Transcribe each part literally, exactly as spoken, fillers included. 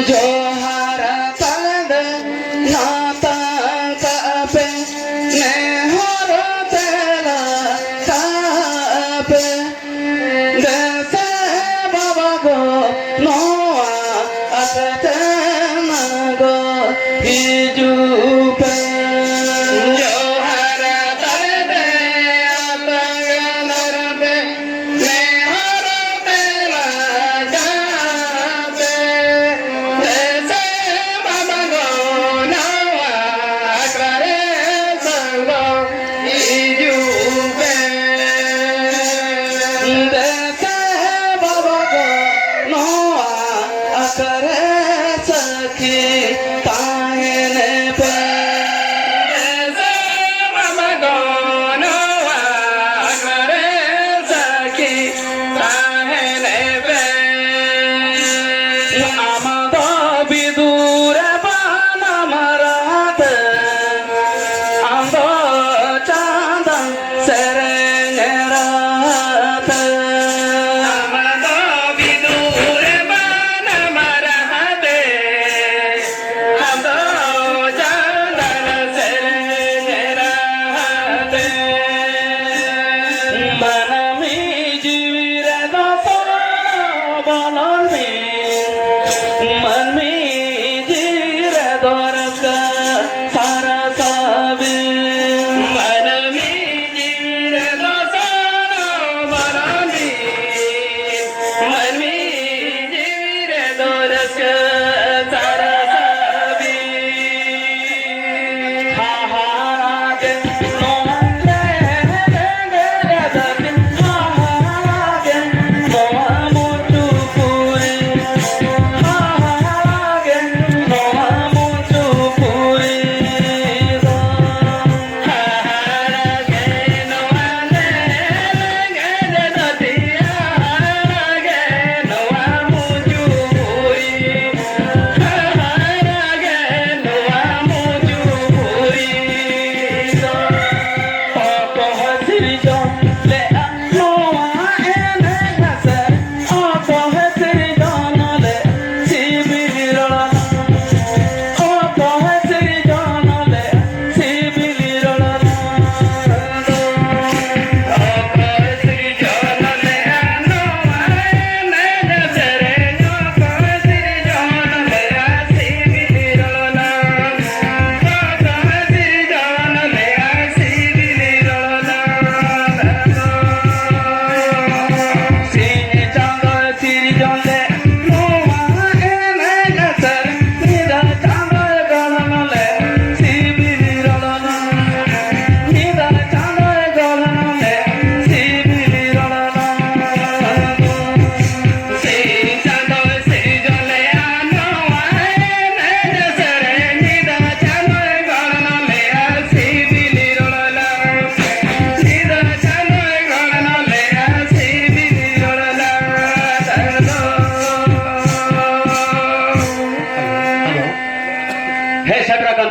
ᱡᱚᱦᱟᱨ ᱛᱟᱞᱮ ᱫᱮ ᱱᱟᱛᱟᱝ ᱠᱟᱜ ᱯᱮ, ᱱᱮᱦᱚᱨ ᱛᱮᱞᱟ ᱠᱟᱜ ᱯᱮ᱾ ᱫᱮᱥᱮ ᱵᱟᱵᱟ ᱜᱚ, ᱱᱚᱣᱟ ᱟᱥᱨᱟ ᱛᱮ ᱱᱟᱜᱚ ᱦᱤᱡᱩᱜ ᱯᱮ᱾ ᱡᱚᱦᱟᱨ ᱛᱟᱞᱮ ᱫᱮ ᱟᱛᱟᱝ ᱜᱟᱱᱟᱨ ᱯᱮ, ᱱᱮᱦᱚᱨ ᱛᱮᱞᱟ ᱠᱟᱜ ᱯᱮ᱾ ᱫᱮᱥᱮ ᱵᱟᱵᱟ ᱜᱚ, ᱱᱚᱣᱟ ᱟᱠᱷᱲᱟ ᱨᱮ ᱥᱟᱸᱜᱚ ᱦᱤᱡᱩᱜ ᱯᱮ᱾ ᱫᱮᱥᱮ ᱵᱟᱵᱟ ᱜᱚ, ᱱᱚᱣᱟ ᱟᱠᱷᱲᱟ ᱨᱮ ᱥᱟᱹᱠᱷᱤ ᱛᱟᱦᱮᱱ ᱯᱮ᱾ ᱫᱮᱥᱮ ᱵᱟᱵᱟ ᱜᱚ, ᱱᱚᱣᱟ ᱟᱠᱷᱲᱟ ᱨᱮ ᱥᱟᱹᱠᱷᱤ ᱛᱟᱦᱮᱱ ᱯᱮ᱾ ᱟᱢ ᱫᱚ ᱵᱤᱫᱩᱨ ᱵᱟᱱᱟᱢ ᱨᱟᱦᱟᱛᱮ, ᱟᱢ ᱫᱚ ᱪᱟᱸᱫᱟᱱ ᱥᱮᱨᱮᱧ ᱨᱟᱦᱟᱛᱮ᱾ ᱟᱢ ᱫᱚ ᱵᱤᱫᱩᱨ ᱵᱟᱱᱟᱢ ᱨᱟᱦᱟᱛᱮ, ᱟᱢ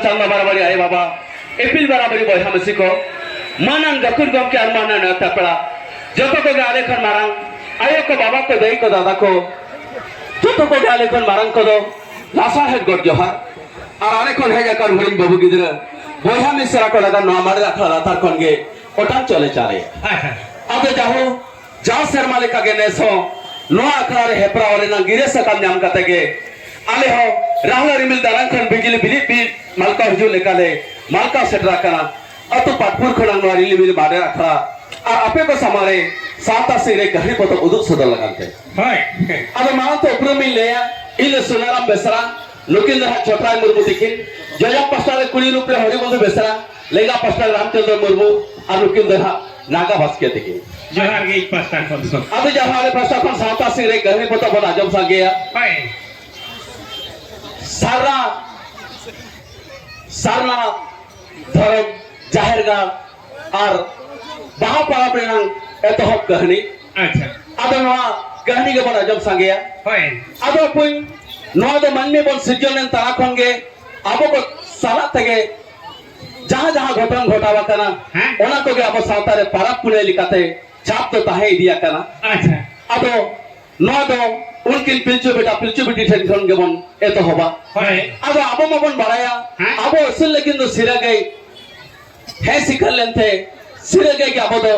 ᱪᱟᱸᱫᱟ ᱵᱟᱨᱟᱵᱟᱨᱤ ᱟᱭᱳ ᱵᱟᱵᱟ, ᱤᱯᱤᱞ ᱵᱟᱨᱟᱵᱟᱨᱤ ᱵᱚᱭᱦᱟ ᱢᱤᱥᱤ ᱠᱚ, ᱢᱟᱹᱱᱟᱱ ᱜᱟᱹᱠᱷᱩᱲ ᱜᱚᱢᱠᱮ ᱟᱨ ᱢᱟᱹᱱᱟᱱ ᱱᱮᱣᱛᱟ ᱯᱮᱲᱟ, ᱡᱚᱛᱚ ᱠᱚᱜᱮ ᱟᱞᱮ ᱠᱷᱚᱱ ᱢᱟᱨᱟᱝ ᱟᱭᱳ ᱠᱚ, ᱵᱟᱵᱟ ᱠᱚ, ᱫᱟᱹᱭ ᱠᱚ, ᱫᱟᱫᱟ ᱠᱚ, ᱡᱚᱛᱚ ᱠᱚᱜᱮ ᱟᱞᱮ ᱠᱷᱚᱱ ᱢᱟᱨᱟᱝ ᱠᱚᱫᱚ ᱞᱟᱥᱟᱲᱦᱮᱫ ᱜᱚᱰ ᱡᱚᱦᱟᱨ᱾ ᱟᱨ ᱟᱞᱮ ᱠᱷᱚᱱ ᱦᱮᱡ ᱟᱠᱟᱱ ᱦᱩᱰᱤᱧ ᱵᱟᱹᱵᱩ ᱜᱤᱫᱽᱨᱟᱹ ᱵᱚᱭᱦᱟ ᱢᱤᱥᱨᱟ ᱠᱚ ᱞᱟᱹᱜᱤᱫ ᱱᱚᱣᱟ ᱢᱟᱨᱮ ᱟᱠᱷᱲᱟ ᱞᱟᱛᱟᱨ ᱠᱷᱚᱱ ᱜᱮ ᱚᱴᱟᱝ ᱪᱚᱞᱮ ᱪᱟᱞᱮ᱾ ᱟᱪᱪᱷᱟ᱾ ᱟᱫᱚ ᱡᱟᱦᱳ, ᱡᱟᱣ ᱥᱮᱨᱢᱟ ᱞᱮᱠᱟ ᱜᱮ ᱱᱮᱥ ᱦᱚᱸ ᱱᱚᱣᱟ ᱟᱠᱷᱲᱟ ᱨᱮ ᱦᱮᱯᱨᱟᱣ ᱨᱮᱱᱟᱜ ᱜᱤᱨᱟᱹ ᱥᱟᱠᱟᱢ ᱧᱟᱢ ᱠᱟᱛᱮ ᱜᱮ ᱟᱞᱮ ᱦᱚᱸ ᱨᱟᱦᱞᱟ ᱨᱤᱢᱤᱞ ᱫᱟᱱᱟᱝ ᱠᱷᱚᱱ ᱵᱤᱡᱽᱞᱤ ᱵᱤᱨᱤᱫ ᱵᱤᱨᱤᱫ ᱢᱟᱞᱠᱟᱣ ᱦᱤᱡᱩᱜ ᱞᱮᱠᱟᱞᱮ ᱢᱟᱞᱠᱟᱣ ᱥᱮᱴᱮᱨ ᱟᱠᱟᱱᱟ᱾ ᱟᱹᱛᱩ ᱯᱟᱴᱯᱩᱨ ᱠᱷᱚᱱᱟᱜ ᱱᱚᱣᱟ ᱨᱤᱞᱤ ᱵᱤᱞᱤ ᱢᱟᱰᱮᱨ ᱟᱠᱷᱲᱟ ᱟᱨ ᱟᱯᱮ ᱠᱚ ᱥᱟᱢᱟᱝ ᱨᱮ ᱥᱟᱶᱛᱟ ᱥᱤᱝᱨᱟᱹᱭ ᱠᱟᱹᱦᱱᱤ ᱯᱚᱛᱚᱵ ᱩᱫᱩᱜ ᱥᱚᱫᱚᱨ ᱞᱟᱹᱜᱤᱫ ᱛᱮ᱾ ᱦᱳᱭ᱾ ᱟᱫᱚ ᱢᱟᱲᱟᱝ ᱛᱮ ᱩᱯᱨᱩᱢ ᱤᱧ ᱞᱟᱹᱭᱟ, ᱤᱧ ᱫᱚ ᱥᱩᱱᱟᱨᱟᱢ ᱵᱮᱥᱨᱟ, ᱱᱩᱠᱤᱱ ᱫᱚ ᱦᱟᱸᱜ ᱪᱷᱚᱴᱨᱟᱭ ᱢᱩᱨᱢᱩ ᱛᱤᱠᱤᱱ, ᱡᱚᱡᱚᱢ ᱯᱟᱥᱴᱟ ᱨᱮ ᱠᱩᱲᱤ ᱨᱩᱯ ᱨᱮ ᱦᱚᱨᱤᱵᱚᱱᱫᱷᱩ ᱵᱮᱥᱨᱟ, ᱞᱮᱸᱜᱟ ᱯᱟᱥᱴᱟ ᱨᱮ ᱨᱟᱢᱪᱚᱸᱫᱽᱨᱚ ᱢᱩᱨᱢᱩ, ᱟᱨ ᱱᱩᱠᱤᱱ ᱫᱚ ᱦᱟᱸᱜ ᱱᱟᱜᱟ ᱵᱟᱥᱠᱮ ᱛᱤᱠᱤᱱ᱾ ᱡᱚᱦᱟᱨ ᱜᱮ ᱤᱧ ᱯᱟᱥᱴᱟ ᱠᱷᱚᱱ ᱫᱚ᱾ ᱟᱫᱚ ᱡᱟᱦᱟᱸ ᱟᱞᱮ ᱯᱟᱥᱴᱟ ᱠᱷᱚᱱ ᱥᱟᱶᱛᱟ ᱥᱤᱝᱨᱟᱹᱭ ᱠᱟᱹᱦᱱᱤ ᱯᱚᱛᱚᱵ ᱵᱚᱱ ᱟᱸᱡᱚᱢ ᱥᱟᱸᱜᱮᱭᱟ᱾ ᱦᱳᱭ᱾ ᱥᱟᱨᱱᱟ, ᱥᱟᱨᱱᱟ ᱫᱷᱚᱨᱚᱢ ᱡᱟᱦᱮᱨ ᱜᱟᱲ ᱟᱨ ᱵᱟᱦᱟ ᱯᱚᱨᱚᱵᱽ ᱨᱮᱱᱟᱜ ᱮᱛᱚᱦᱚᱵ ᱠᱟᱹᱦᱱᱤ᱾ ᱟᱪᱪᱷᱟ᱾ ᱟᱫᱚ ᱱᱚᱣᱟ ᱠᱟᱹᱦᱱᱤ ᱜᱮᱵᱚᱱ ᱟᱸᱡᱚᱢ ᱥᱟᱸᱜᱮᱭᱟ᱾ ᱦᱳᱭ᱾ ᱟᱫᱚ ᱵᱚᱠᱚᱧ, ᱱᱚᱣᱟ ᱫᱚ ᱢᱟᱹᱱᱢᱤ ᱵᱚᱱ ᱥᱤᱨᱡᱚᱱ ᱞᱮᱱ ᱛᱟᱨᱟ ᱠᱷᱚᱱ ᱜᱮ ᱟᱵᱚ ᱠᱚ ᱥᱟᱞᱟᱜ ᱛᱮᱜᱮ ᱡᱟᱦᱟᱸ ᱡᱟᱦᱟᱸ ᱜᱷᱚᱴᱚᱱ ᱜᱷᱚᱴᱟᱣ ᱟᱠᱟᱱᱟ, ᱦᱮᱸ᱾ ᱚᱱᱟ ᱠᱚᱜᱮ ᱟᱵᱚ ᱥᱟᱶᱛᱟ ᱨᱮ ᱯᱟᱨᱟᱵᱽ ᱯᱩᱱᱟᱹᱭ ᱞᱮᱠᱟᱛᱮ ᱪᱷᱟᱯ ᱫᱚ ᱛᱟᱦᱮᱸ ᱤᱫᱤ ᱟᱠᱟᱱᱟ᱾ ᱟᱪᱪᱷᱟ᱾ ᱟᱫᱚ ᱱᱚᱣᱟ ᱫᱚ ᱩᱱᱠᱤᱱ ᱯᱤᱞᱪᱩ ᱵᱮᱴᱟ ᱯᱤᱞᱪᱩ ᱵᱤᱴᱤ ᱴᱷᱮᱱ ᱠᱷᱚᱱ ᱜᱮᱵᱚᱱ ᱮᱛᱚᱦᱚᱵᱟ᱾ ᱦᱳᱭ᱾ ᱟᱫᱚ ᱟᱵᱚ ᱢᱟᱵᱚᱱ ᱵᱟᱲᱟᱭᱟ, ᱦᱮᱸ᱾ ᱟᱵᱚ ᱟᱹᱥᱩᱞ ᱞᱟᱹᱜᱤᱫ ᱫᱚ ᱥᱤᱨᱟᱹ ᱜᱟᱹᱭ ᱦᱮᱸ ᱥᱤᱠᱟᱹᱨ ᱞᱮᱱᱛᱮ ᱥᱤᱨᱟᱹ ᱜᱟᱹᱭ ᱜᱮ ᱟᱵᱚ ᱫᱚ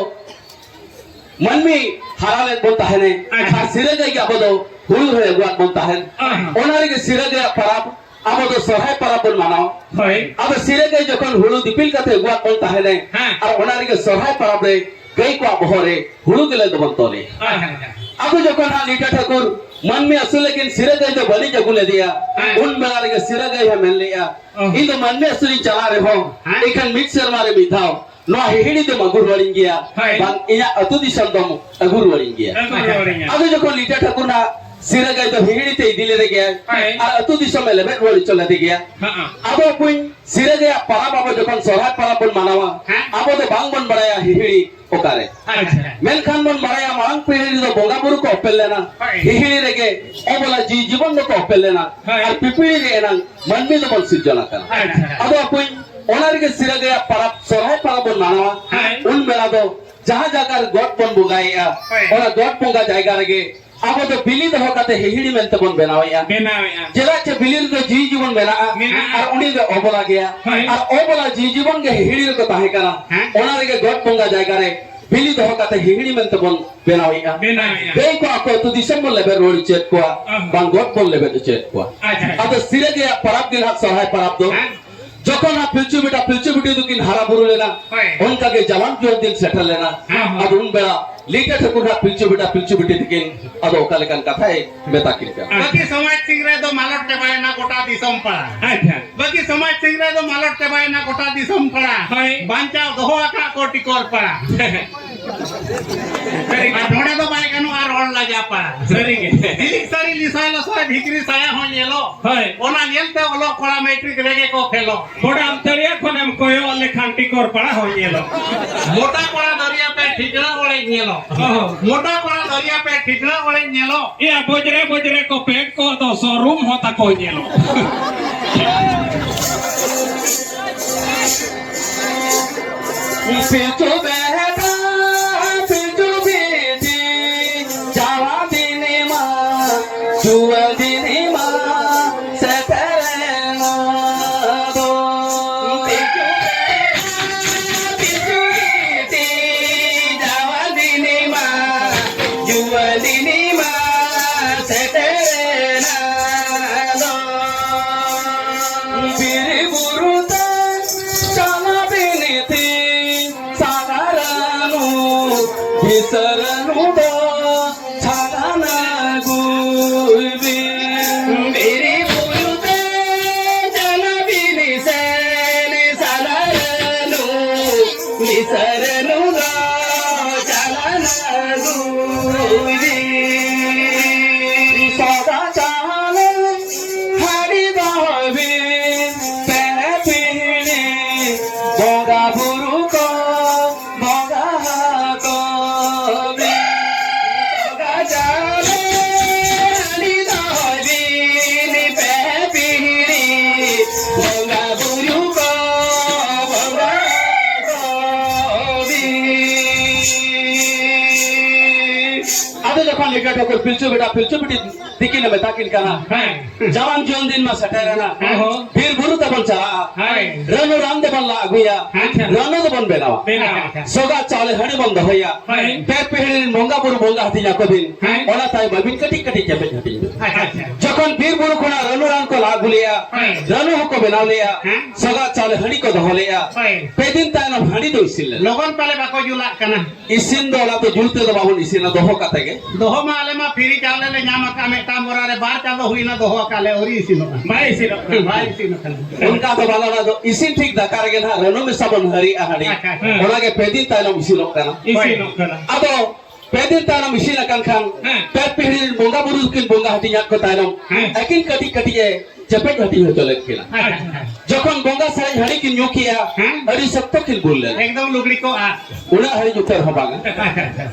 ᱢᱟᱹᱱᱢᱤ ᱦᱟᱨᱟ ᱞᱮᱫ ᱵᱚᱱ ᱛᱟᱦᱮᱱᱮ᱾ ᱟᱪᱪᱷᱟ᱾ ᱟᱨ ᱥᱤᱨᱟᱹ ᱜᱟᱹᱭ ᱜᱮ ᱟᱵᱚ ᱫᱚ ᱦᱩᱲᱩ ᱦᱚᱸᱭ ᱟᱹᱜᱩᱣᱟᱫ ᱵᱚᱱ ᱛᱟᱦᱮᱱ᱾ ᱟᱦᱟ᱾ ᱚᱱᱟ ᱨᱮᱜᱮ ᱥᱤᱨᱟᱹ ᱜᱟᱹᱭᱟᱜ ᱯᱟᱨᱟᱵᱽ ᱟᱵᱚ ᱫᱚ ᱥᱚᱨᱦᱟᱭ ᱯᱟᱨᱟᱵᱽ ᱵᱚᱱ ᱢᱟᱱᱟᱣᱟ᱾ ᱦᱳᱭ᱾ ᱟᱫᱚ ᱥᱤᱨᱟᱹ ᱜᱟᱹᱭ ᱡᱚᱠᱷᱚᱱ ᱦᱩᱲᱩ ᱫᱤᱯᱤᱞ ᱠᱟᱛᱮ ᱟᱹᱜᱩᱣᱟᱫ ᱵᱚᱱ ᱛᱟᱦᱮᱱᱮ, ᱦᱮᱸ᱾ ᱟᱨ ᱚᱱᱟ ᱨᱮᱜᱮ ᱥᱚᱨᱦᱟᱭ ᱯᱟᱨᱟᱵᱽ ᱨᱮ ᱜᱟᱹᱭ ᱠᱚᱣᱟᱜ ᱵᱚᱦᱚᱜ ᱨᱮ ᱦᱩᱲᱩ ᱜᱮᱞᱮ ᱫᱚᱵᱚᱱ ᱛᱚᱞᱮ᱾ ᱟᱪᱪᱷᱟ, ᱟᱪᱪᱷᱟ᱾ ᱟᱫᱚ ᱡᱚᱠᱷᱚᱱ ᱦᱟᱸᱜ ᱞᱤᱴᱟᱹ ᱴᱷᱟᱹᱠᱩᱨ ᱢᱟᱹᱱᱢᱤ ᱟᱹᱥᱩᱞ ᱞᱟᱹᱜᱤᱫ ᱥᱤᱨᱟᱹ ᱜᱟᱹᱭ ᱫᱚ ᱵᱟᱹᱞᱤᱧ ᱟᱹᱜᱩ ᱞᱮᱫᱮᱭᱟ, ᱦᱮᱸ᱾ ᱩᱱ ᱵᱮᱲᱟ ᱨᱮᱜᱮ ᱥᱤᱨᱟᱹ ᱜᱟᱹᱭ ᱦᱚᱸ ᱢᱮᱱ ᱞᱮᱜᱼᱟ, ᱚ᱾ ᱤᱧ ᱫᱚ ᱢᱟᱹᱱᱢᱤ ᱟᱹᱥᱩᱞᱤᱧ ᱪᱟᱞᱟᱜ ᱨᱮᱦᱚᱸ, ᱦᱮᱸ᱾ ᱮᱱᱠᱷᱟᱱ ᱢᱤᱫ ᱥᱮᱨᱢᱟ ᱨᱮ ᱢᱤᱫ ᱫᱷᱟᱣ ᱱᱚᱣᱟ ᱦᱤᱦᱤᱲᱤ ᱫᱚᱢ ᱟᱹᱜᱩ ᱨᱩᱣᱟᱹᱲᱤᱧ ᱜᱮᱭᱟ, ᱦᱳᱭ᱾ ᱵᱟᱝ ᱤᱧᱟᱹᱜ ᱟᱹᱛᱩ ᱫᱤᱥᱚᱢ ᱫᱚᱢ ᱟᱹᱜᱩ ᱨᱩᱣᱟᱹᱲᱤᱧ ᱜᱮᱭᱟ᱾ ᱟᱹᱜᱩ ᱨᱩᱣᱟᱹᱲᱤᱧᱟ᱾ ᱟᱫᱚ ᱡᱚᱠᱷᱚᱱ ᱞᱤᱴᱟᱹ ᱴᱷᱟᱹᱠᱩᱨ ᱱᱟᱜ ᱥᱤᱨᱟᱹ ᱜᱟᱹᱭ ᱫᱚ ᱦᱤᱦᱤᱲᱤ ᱛᱮ ᱤᱫᱤ ᱞᱮᱫᱮ ᱜᱮᱭᱟᱭ᱾ ᱦᱮᱸ᱾ ᱟᱨ ᱟᱹᱛᱩ ᱫᱤᱥᱚᱢᱮ ᱞᱮᱵᱮᱫ ᱨᱩᱣᱟᱹᱲ ᱦᱚᱪᱚ ᱞᱮᱫᱮ ᱜᱮᱭᱟ᱾ ᱦᱮᱸ᱾ ᱟᱫᱚ ᱵᱚᱠᱚᱧ, ᱥᱤᱨᱟᱹ ᱜᱟᱹᱭᱟᱜ ᱯᱟᱨᱟᱵᱽ ᱟᱵᱚ ᱡᱚᱠᱷᱚᱱ ᱥᱚᱨᱦᱟᱭ ᱯᱟᱨᱟᱵᱽ ᱵᱚᱱ ᱢᱟᱱᱟᱣᱟ, ᱦᱮᱸ᱾ ᱟᱵᱚ ᱫᱚ ᱵᱟᱝ ᱵᱚᱱ ᱵᱟᱲᱟᱭᱟ ᱦᱤᱦᱤᱲᱤ ᱚᱠᱟᱨᱮ᱾ ᱟᱪᱪᱷᱟ᱾ ᱢᱮᱱᱠᱷᱟᱱ ᱵᱚᱱ ᱵᱟᱲᱟᱭᱟ, ᱢᱟᱲᱟᱝ ᱯᱤᱲᱦᱤ ᱨᱮᱫᱚ ᱵᱚᱸᱜᱟ ᱵᱩᱨᱩ ᱠᱚ ᱚᱯᱮᱞ ᱞᱮᱱᱟ, ᱦᱳᱭ᱾ ᱦᱤᱦᱤᱲᱤ ᱨᱮᱜᱮ ᱚᱵᱚᱞᱟ ᱡᱤᱣᱤ ᱡᱤᱵᱚᱱ ᱫᱚᱠᱚ ᱚᱯᱮᱞ ᱞᱮᱱᱟ, ᱦᱳᱭ᱾ ᱟᱨ ᱯᱤᱯᱤᱲᱤ ᱨᱮ ᱮᱱᱟᱝ ᱢᱟᱹᱱᱢᱤ ᱫᱚᱵᱚᱱ ᱥᱤᱨᱡᱚᱱ ᱟᱠᱟᱱᱟ᱾ ᱟᱪᱪᱷᱟ᱾ ᱟᱫᱚ ᱵᱚᱠᱚᱧ, ᱚᱱᱟ ᱨᱮᱜᱮ ᱥᱤᱨᱟᱹ ᱜᱟᱹᱭᱟᱜ ᱯᱟᱨᱟᱵᱽ, ᱥᱚᱨᱦᱟᱭ ᱯᱟᱨᱟᱵᱽ ᱵᱚᱱ ᱢᱟᱱᱟᱣᱟ᱾ ᱦᱳᱭ᱾ ᱩᱱ ᱵᱮᱲᱟ ᱫᱚ ᱡᱟᱦᱟᱸ ᱡᱟᱭᱜᱟ ᱨᱮ ᱜᱚᱴ ᱵᱚᱱ ᱵᱚᱸᱜᱟᱭᱮᱫᱼᱟ, ᱦᱳᱭ᱾ ᱚᱱᱟ ᱜᱚᱴ ᱵᱚᱸᱜᱟ ᱡᱟᱭᱜᱟ ᱨᱮᱜᱮ ᱟᱵᱚ ᱫᱚ ᱵᱤᱞᱤ ᱫᱚᱦᱚ ᱠᱟᱛᱮ ᱦᱤᱦᱤᱲᱤ ᱢᱮᱱᱛᱮ ᱵᱚᱱ ᱵᱮᱱᱟᱣᱮᱫᱼᱟ᱾ ᱵᱮᱱᱟᱣᱮᱫᱼᱟ᱾ ᱪᱮᱫᱟᱜ ᱪᱮ ᱵᱤᱞᱤ ᱨᱮᱫᱚ ᱡᱤᱣᱤ ᱡᱤᱵᱚᱱ ᱢᱮᱱᱟᱜᱼᱟ᱾ ᱢᱮᱱᱟᱜᱼᱟ᱾ ᱟᱨ ᱩᱱᱤ ᱫᱚ ᱚᱵᱚᱞᱟ ᱜᱮᱭᱟ᱾ ᱦᱳᱭ᱾ ᱟᱨ ᱚᱵᱚᱞᱟ ᱡᱤᱣᱤ ᱡᱤᱵᱚᱱ ᱜᱮ ᱦᱤᱦᱤᱲᱤ ᱨᱮᱠᱚ ᱛᱟᱦᱮᱸ ᱠᱟᱱᱟ᱾ ᱦᱮᱸ᱾ ᱚᱱᱟ ᱨᱮᱜᱮ ᱜᱚᱴ ᱵᱚᱸᱜᱟ ᱡᱟᱭᱜᱟ ᱨᱮ ᱵᱤᱞᱤ ᱫᱚᱦᱚ ᱠᱟᱛᱮ ᱦᱤᱦᱤᱲᱤ ᱢᱮᱱᱛᱮ ᱵᱚᱱ ᱵᱮᱱᱟᱣᱮᱫᱼᱟ᱾ ᱵᱮᱱᱟᱣᱮᱫᱼᱟ᱾ ᱜᱟᱹᱭ ᱠᱚ ᱟᱠᱚ ᱟᱹᱛᱩ ᱫᱤᱥᱚᱢ ᱵᱚᱱ ᱞᱮᱵᱮᱫ ᱨᱩᱣᱟᱹᱲ ᱦᱚᱪᱚᱭᱮᱫ ᱠᱚᱣᱟ, ᱚ᱾ ᱵᱟᱝ ᱜᱚᱴ ᱵᱚᱱ ᱞᱮᱵᱮᱫ ᱦᱚᱪᱚᱭᱮᱫ ᱠᱚᱣᱟ᱾ ᱟᱪᱪᱷᱟ᱾ ᱟᱫᱚ ᱥᱤᱨᱟᱹ ᱜᱮᱭᱟᱜ ᱯᱟᱨᱟᱵᱽ ᱜᱮ ᱱᱟᱦᱟᱜ ᱥᱚᱨᱦᱟᱭ ᱯᱟᱨᱟᱵᱽ ᱫᱚ᱾ ᱦᱮᱸ᱾ ᱡᱚᱠᱷᱚᱱ ᱦᱟᱸᱜ ᱯᱤᱞᱪᱩ ᱵᱮᱴᱟ ᱯᱤᱞᱪᱩ ᱵᱩᱰᱷᱤ ᱫᱚᱠᱤᱱ ᱦᱟᱨᱟ ᱵᱩᱨᱩ ᱞᱮᱱᱟ, ᱦᱳᱭ᱾ ᱚᱱᱠᱟ ᱜᱮ ᱡᱟᱣᱟᱱ ᱡᱩᱣᱟᱹᱱ ᱫᱤᱱ ᱥᱮᱴᱮᱨ ᱞᱮᱱᱟ᱾ ᱦᱮᱸ, ᱦᱮᱸ᱾ ᱟᱫᱚ ᱩᱱ ᱵᱮᱲᱟ ᱞᱤᱴᱟᱹ ᱴᱷᱟᱹᱠᱩᱨ ᱦᱟᱸᱜ ᱯᱤᱞᱪᱩ ᱵᱮᱴᱟ ᱯᱤᱞᱪᱩ ᱵᱩᱰᱷᱤ ᱛᱟᱹᱠᱤᱱ ᱟᱫᱚ ᱚᱠᱟ ᱞᱮᱠᱟᱱ ᱠᱟᱛᱷᱟᱭ ᱢᱮᱛᱟ ᱠᱤᱱ ᱠᱟᱱᱟ᱾ ᱵᱟᱹᱠᱤ ᱥᱚᱢᱟᱡᱽ ᱥᱤᱝᱨᱟᱹᱭ ᱫᱚ ᱢᱟᱞᱚᱴ ᱪᱟᱵᱟᱭᱮᱱᱟ ᱜᱚᱴᱟ ᱫᱤᱥᱚᱢ ᱯᱟᱲᱟ᱾ ᱟᱪᱪᱷᱟ᱾ ᱵᱟᱹᱠᱤ ᱥᱚᱢᱟᱡᱽ ᱥᱤᱝᱨᱟᱹᱭ ᱫᱚ ᱢᱟᱞᱚᱴ ᱪᱟᱵᱟᱭᱮᱱᱟ ᱜᱚᱴᱟ ᱫᱤᱥᱚᱢ ᱯᱟᱲᱟ᱾ ᱦᱳᱭ᱾ ᱵᱟᱧᱪᱟᱣ ᱫᱚᱦᱚ ᱟᱠᱟᱫ ᱠᱚ ᱴᱤᱠᱚᱨ ᱯᱟᱲᱟ᱾ ᱥᱟᱹᱨᱤ ᱜᱮ᱾ ᱟᱨ ᱱᱚᱰᱮ ᱫᱚ ᱵᱟᱭ ᱜᱟᱱᱚᱜᱼᱟ ᱨᱚᱲ ᱞᱟᱡᱟ ᱯᱟᱲᱟ᱾ ᱥᱟᱹᱨᱤ ᱜᱮ᱾ ᱡᱤᱞᱤᱠ ᱥᱟᱹᱲᱤ ᱞᱤᱥᱟᱭ ᱞᱚᱥᱚᱭ ᱵᱷᱤᱛᱨᱤ ᱥᱟᱭᱟ ᱦᱚᱸ ᱧᱮᱞᱚᱜ᱾ ᱦᱳᱭ᱾ ᱚᱱᱟ ᱧᱮᱞᱛᱮ ᱚᱞᱚᱜ ᱠᱚᱲᱟ ᱢᱮᱴᱨᱤᱠ ᱨᱮᱜᱮ ᱠᱚ ᱯᱷᱮᱞᱚᱜ᱾ ᱵᱚᱰᱟᱢ ᱛᱟᱹᱲᱤᱭᱟ ᱠᱷᱚᱱᱮᱢ ᱠᱚᱭᱚᱜ ᱞᱮᱠᱷᱟᱱ ᱴᱤᱠᱚᱨ ᱯᱟᱲᱟ ᱦᱚᱸ ᱧᱮᱞᱚᱜ᱾ ᱢᱚᱴᱟ ᱠᱚᱲᱟ ᱫᱚᱨᱭᱟ ᱯᱮ ᱴᱷᱤᱠᱲᱟ ᱚᱲᱮᱡ ᱧᱮᱞᱚᱜ᱾ ᱚᱦᱚ᱾ ᱢᱚᱴᱟ ᱠᱚᱲᱟ ᱫᱚᱨᱭᱟ ᱯᱮ ᱴᱷᱤᱠᱲᱟ ᱚᱲᱮᱡ ᱧᱮᱞᱚᱜ᱾ ᱤᱭᱟ ᱵᱚᱡᱽᱨᱮ ᱵᱚᱡᱽᱨᱮ ᱠᱚ ᱯᱮᱠ ᱠᱚᱜ ᱫᱚ ᱥᱳᱨᱩᱢ ᱦᱚᱸ ᱛᱟᱠᱚ ᱧᱮᱞᱚᱜ᱾ ᱯᱤᱞᱪᱩ ᱵᱮᱴᱟ, ᱯᱤᱞᱪᱩ ᱵᱤᱴᱤ, ᱡᱟᱣᱟ ᱫᱤᱱ ᱢᱟ, ᱡᱩᱣᱟ ᱫᱤᱱ ᱢᱟ, ᱥᱮᱴᱮᱨᱮᱱᱟ ᱫᱚ᱾ ᱯᱤᱞᱪᱩ ᱵᱮᱴᱟ, ᱯᱤᱞᱪᱩ ᱵᱤᱴᱤ, ᱡᱟᱣᱟ ᱫᱤᱱ ᱢᱟ, ᱡᱩᱣᱟ ᱫᱤᱱ ᱢᱟ, ᱥᱮᱴᱮᱨᱮᱱᱟ ᱫᱚ᱾ ᱵᱤᱨ ᱵᱩᱨᱩ ᱛᱮ ᱪᱟᱞᱟᱣ ᱵᱤᱱᱛᱤ, ᱥᱟᱫᱷᱟᱨᱚᱱ ᱵᱤᱥᱟᱨᱟᱱᱩ ᱫᱚ ᱥᱟᱫᱷᱟᱱᱟ ᱜᱩᱭᱵᱤ᱾ ᱵᱤᱨ ᱵᱩᱨᱩ ᱛᱮ ᱪᱟᱞᱟᱣ ᱵᱤᱱᱤ ᱥᱮᱱ ᱥᱟᱫᱷᱟᱨᱚᱱᱩ ᱵᱤᱥᱟᱨᱟᱱᱩ ᱫᱚ ᱪᱟᱞᱟᱱᱟ ᱜᱩᱭᱵᱤ᱾ ᱟᱫᱚ ᱡᱚᱠᱷᱚᱱ ᱞᱮᱠᱟ ᱴᱷᱟᱹᱠᱩᱨ ᱯᱤᱞᱪᱩ ᱵᱮᱴᱟ ᱯᱤᱞᱪᱩ ᱵᱤᱴᱤ ᱛᱤᱠᱤᱱ ᱮ ᱢᱮᱛᱟ ᱠᱤᱱ ᱠᱟᱱᱟ, ᱦᱮᱸ᱾ ᱡᱟᱣᱟᱱ ᱡᱩᱣᱟᱹᱱ ᱫᱤᱱ ᱢᱟ ᱥᱮᱴᱮᱨᱮᱱᱟ, ᱚᱦᱚ᱾ ᱵᱤᱨ ᱵᱩᱨᱩ ᱛᱮᱵᱚᱱ ᱪᱟᱞᱟᱜᱼᱟ, ᱦᱮᱸ᱾ ᱨᱟᱹᱱᱩ ᱨᱟᱱ ᱫᱚᱵᱚᱱ ᱞᱟ ᱟᱹᱜᱩᱭᱟ, ᱟᱪᱪᱷᱟ᱾ ᱨᱟᱹᱱᱩ ᱫᱚᱵᱚᱱ ᱵᱮᱱᱟᱣᱟ, ᱵᱮᱱᱟᱣᱟ᱾ ᱥᱚᱜᱟ ᱪᱟᱣᱞᱮ ᱦᱟᱺᱰᱤ ᱵᱚᱱ ᱫᱚᱦᱚᱭᱟ, ᱦᱮᱸ᱾ ᱯᱮ ᱯᱤᱲᱦᱤ ᱨᱮᱱ ᱵᱚᱸᱜᱟ ᱵᱩᱨᱩ ᱵᱚᱸᱜᱟ ᱦᱟᱹᱴᱤᱧ ᱟᱠᱚ ᱵᱤᱱ, ᱦᱮᱸ᱾ ᱚᱱᱟ ᱛᱟᱭᱚᱢ ᱟᱹᱵᱤᱱ ᱠᱟᱹᱴᱤᱡ ᱠᱟᱹᱴᱤᱡ ᱪᱮᱯᱮᱡ ᱦᱟᱹᱴᱤᱧ ᱵᱤᱱ᱾ ᱟᱪᱪᱷᱟ, ᱟᱪᱪᱷᱟ᱾ ᱡᱚᱠᱷᱚᱱ ᱵᱤᱨ ᱵᱩᱨᱩ ᱠᱷᱚᱱᱟᱜ ᱨᱟᱹᱱᱩ ᱨᱟᱱ ᱠᱚ ᱞᱟ ᱟᱹᱜᱩ ᱞᱮᱜᱼᱟ, ᱦᱮᱸ᱾ ᱨᱟᱹᱱᱩ ᱦᱚᱸᱠᱚ ᱵᱮᱱᱟᱣ ᱞᱮᱜᱼᱟ, ᱦᱮᱸ᱾ ᱥᱚᱜᱟ ᱪᱟᱣᱞᱮ ᱦᱟᱺᱰᱤ ᱠᱚ ᱫᱚᱦᱚ ᱞᱮᱜᱼᱟ, ᱦᱮᱸ᱾ ᱯᱮ ᱫᱤᱱ ᱛᱟᱭᱱᱚᱢ ᱦᱟᱺᱰᱤ ᱫᱚ ᱤᱥᱤᱱ ᱞᱮᱱᱟ᱾ ᱞᱚᱜᱚᱱ ᱯᱟᱞᱮ ᱵᱟᱠᱚ ᱡᱩᱞᱟᱜ ᱠᱟᱱᱟ᱾ ᱤᱥᱤᱱ ᱫᱚ ᱚᱱᱟ ᱫᱚ ᱡᱩᱞ ᱛᱮᱫᱚ ᱵᱟᱵᱚᱱ ᱤᱥᱤᱱᱟ, ᱫᱚᱦᱚ ᱠᱟᱛᱮ ᱜᱮ᱾ ᱫᱚᱦᱚ ᱢᱟ ᱟᱞᱮ ᱢᱟ ᱯᱷᱤᱨᱤ ᱪᱟᱣᱞᱮ ᱞᱮ ᱧᱟᱢ ᱟᱠᱟᱫ ᱢᱤᱫᱴᱟᱝ ᱵᱚᱨᱟ ᱨᱮ, ᱵᱟᱨ ᱪᱟᱸᱫᱚ ᱦᱩᱭᱱᱟ ᱫᱚᱦᱚ ᱟᱠᱟᱫ ᱞᱮ, ᱟᱹᱣᱨᱤ ᱤᱥᱤᱱᱚᱜᱼᱟ᱾ ᱵᱟᱭ ᱤᱥᱤᱱᱚᱜ ᱠᱟᱱᱟ᱾ ᱵᱟᱭ ᱤᱥᱤᱱᱚᱜ ᱠᱟᱱᱟ᱾ ᱚᱱᱠᱟ ᱫᱚ ᱵᱟᱝ, ᱚᱱᱟ ᱫᱚ ᱤᱥᱤᱱ ᱴᱷᱤᱠ ᱫᱟᱠᱟ ᱨᱮᱜᱮ ᱱᱟᱦᱟᱜ ᱨᱟᱹᱱᱩ ᱢᱮᱥᱟ ᱵᱚᱱ ᱦᱟᱹᱨᱤᱜᱼᱟ ᱦᱟᱺᱰᱤ᱾ ᱟᱪᱪᱷᱟ, ᱟᱪᱪᱷᱟ᱾ ᱚᱱᱟ ᱜᱮ ᱯᱮ ᱫᱤᱱ ᱛᱟᱭᱱᱚᱢ ᱤᱥᱤᱱᱚᱜ ᱠᱟᱱᱟ᱾ ᱤᱥᱤᱱᱚᱜ ᱠᱟᱱᱟ᱾ ᱟᱫᱚ ᱯᱮ ᱫᱤᱱ ᱛᱟᱭᱱᱚᱢ ᱤᱥᱤᱱ ᱟᱠᱟᱱ ᱠᱷᱟᱱ, ᱦᱮᱸ᱾ ᱯᱮ ᱯᱤᱲᱦᱤ ᱨᱮᱱ ᱵᱚᱸᱜᱟ ᱵᱩᱨᱩ ᱠᱤᱱ ᱵᱚᱸᱜᱟ ᱦᱟᱹᱴᱤᱧᱟᱫ ᱠᱚ ᱛᱟᱭᱱᱚᱢ, ᱦᱮᱸ᱾ ᱟᱹᱠᱤᱱ ᱠᱟᱹᱴᱤᱡ ᱠᱟᱹᱴᱤᱡ ᱮ ᱪᱮᱯᱮᱡ ᱦᱟᱹᱴᱤᱧ ᱦᱚᱪᱚ ᱞᱮᱫ ᱠᱤᱱᱟ᱾ ᱟᱪᱪᱷᱟ, ᱟᱪᱪᱷᱟ᱾ ᱡᱚᱠᱷᱚᱱ ᱵᱚᱸᱜᱟ ᱥᱟᱨᱮᱡ ᱦᱟᱺᱰᱤ ᱠᱤᱱ ᱧᱩ ᱠᱮᱜᱼᱟ, ᱦᱮᱸ᱾ ᱟᱹᱰᱤ ᱥᱚᱠᱛᱚ ᱠᱤᱱ ᱵᱩᱞ ᱞᱮᱱᱟ᱾ ᱮᱠᱫᱚᱢ ᱞᱩᱜᱽᱲᱤ ᱠᱚ ᱟᱫ᱾ ᱩᱱᱟᱹᱜ ᱦᱟᱹᱨᱤᱡ ᱩᱛᱟᱹᱨ ᱦᱚᱸ ᱵᱟᱝᱟ᱾ ᱟᱪᱪᱷᱟ, ᱟᱪᱪᱷᱟ᱾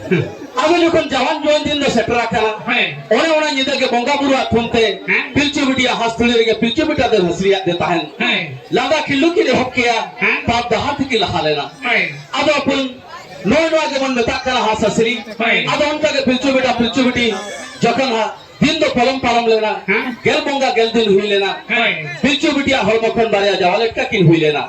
ᱟᱫᱚ ᱡᱚᱠᱷᱚᱱ ᱡᱟᱣᱟᱱ ᱡᱩᱣᱟᱹᱱ ᱫᱤᱱ ᱫᱚ ᱥᱮᱴᱮᱨ ᱟᱠᱟᱱᱟ, ᱦᱮᱸ᱾ ᱚᱱᱮ ᱚᱱᱟ ᱧᱤᱫᱟᱹ ᱜᱮ ᱵᱚᱸᱜᱟ ᱵᱩᱨᱩᱣᱟᱜ ᱛᱷᱩᱢ ᱛᱮ ᱦᱮᱸ᱾ ᱯᱤᱞᱪᱩ ᱵᱤᱴᱤᱭᱟᱜ ᱦᱟᱸᱥ ᱛᱷᱩᱲᱤ ᱨᱮᱜᱮ ᱯᱤᱞᱪᱩ ᱵᱮᱴᱟ ᱫᱚ ᱦᱟᱹᱥᱨᱤᱭᱟᱜ ᱫᱮ ᱛᱟᱦᱮᱱ᱾ ᱦᱮᱸ᱾ ᱞᱟᱸᱫᱟ ᱠᱷᱤᱞᱰᱩ ᱠᱤᱱ ᱮᱦᱚᱵ ᱠᱮᱜᱼᱟ, ᱦᱮᱸ᱾ ᱯᱟᱯ ᱰᱟᱦᱟᱨ ᱛᱮᱠᱤᱱ ᱞᱟᱦᱟ ᱞᱮᱱᱟ᱾ ᱦᱮᱸ᱾ ᱟᱫᱚ ᱟᱯᱩᱱ ᱱᱚᱜᱼᱚᱭ ᱱᱚᱣᱟ ᱜᱮᱵᱚᱱ ᱢᱮᱛᱟᱜ ᱠᱟᱱᱟ ᱦᱟᱸᱥ ᱦᱟᱹᱥᱨᱤ᱾ ᱦᱮᱸ᱾ ᱟᱫᱚ ᱚᱱᱠᱟ ᱜᱮ ᱯᱤᱞᱪᱩ ᱵᱮᱴᱟ ᱯᱤᱞᱪᱩ ᱵᱤᱴᱤ ᱡᱚᱠᱷᱚᱱ ᱦᱟᱸᱜ ᱫᱤᱱ ᱫᱚ ᱯᱚᱞᱚᱢ ᱯᱟᱨᱚᱢ ᱞᱮᱱᱟ, ᱦᱮᱸ᱾ ᱜᱮᱞ ᱵᱚᱸᱜᱟ ᱜᱮᱞ ᱫᱤᱱ ᱦᱩᱭ ᱞᱮᱱᱟ᱾ ᱦᱮᱸ᱾ ᱯᱤᱞᱪᱩ ᱵᱤᱴᱤᱭᱟᱜ ᱦᱚᱲᱢᱚ ᱠᱷᱚᱱ ᱵᱟᱨᱭᱟ ᱡᱟᱣᱟ ᱞᱮᱴᱠᱟ ᱠᱤᱱ ᱦᱩᱭ ᱞᱮᱱᱟ᱾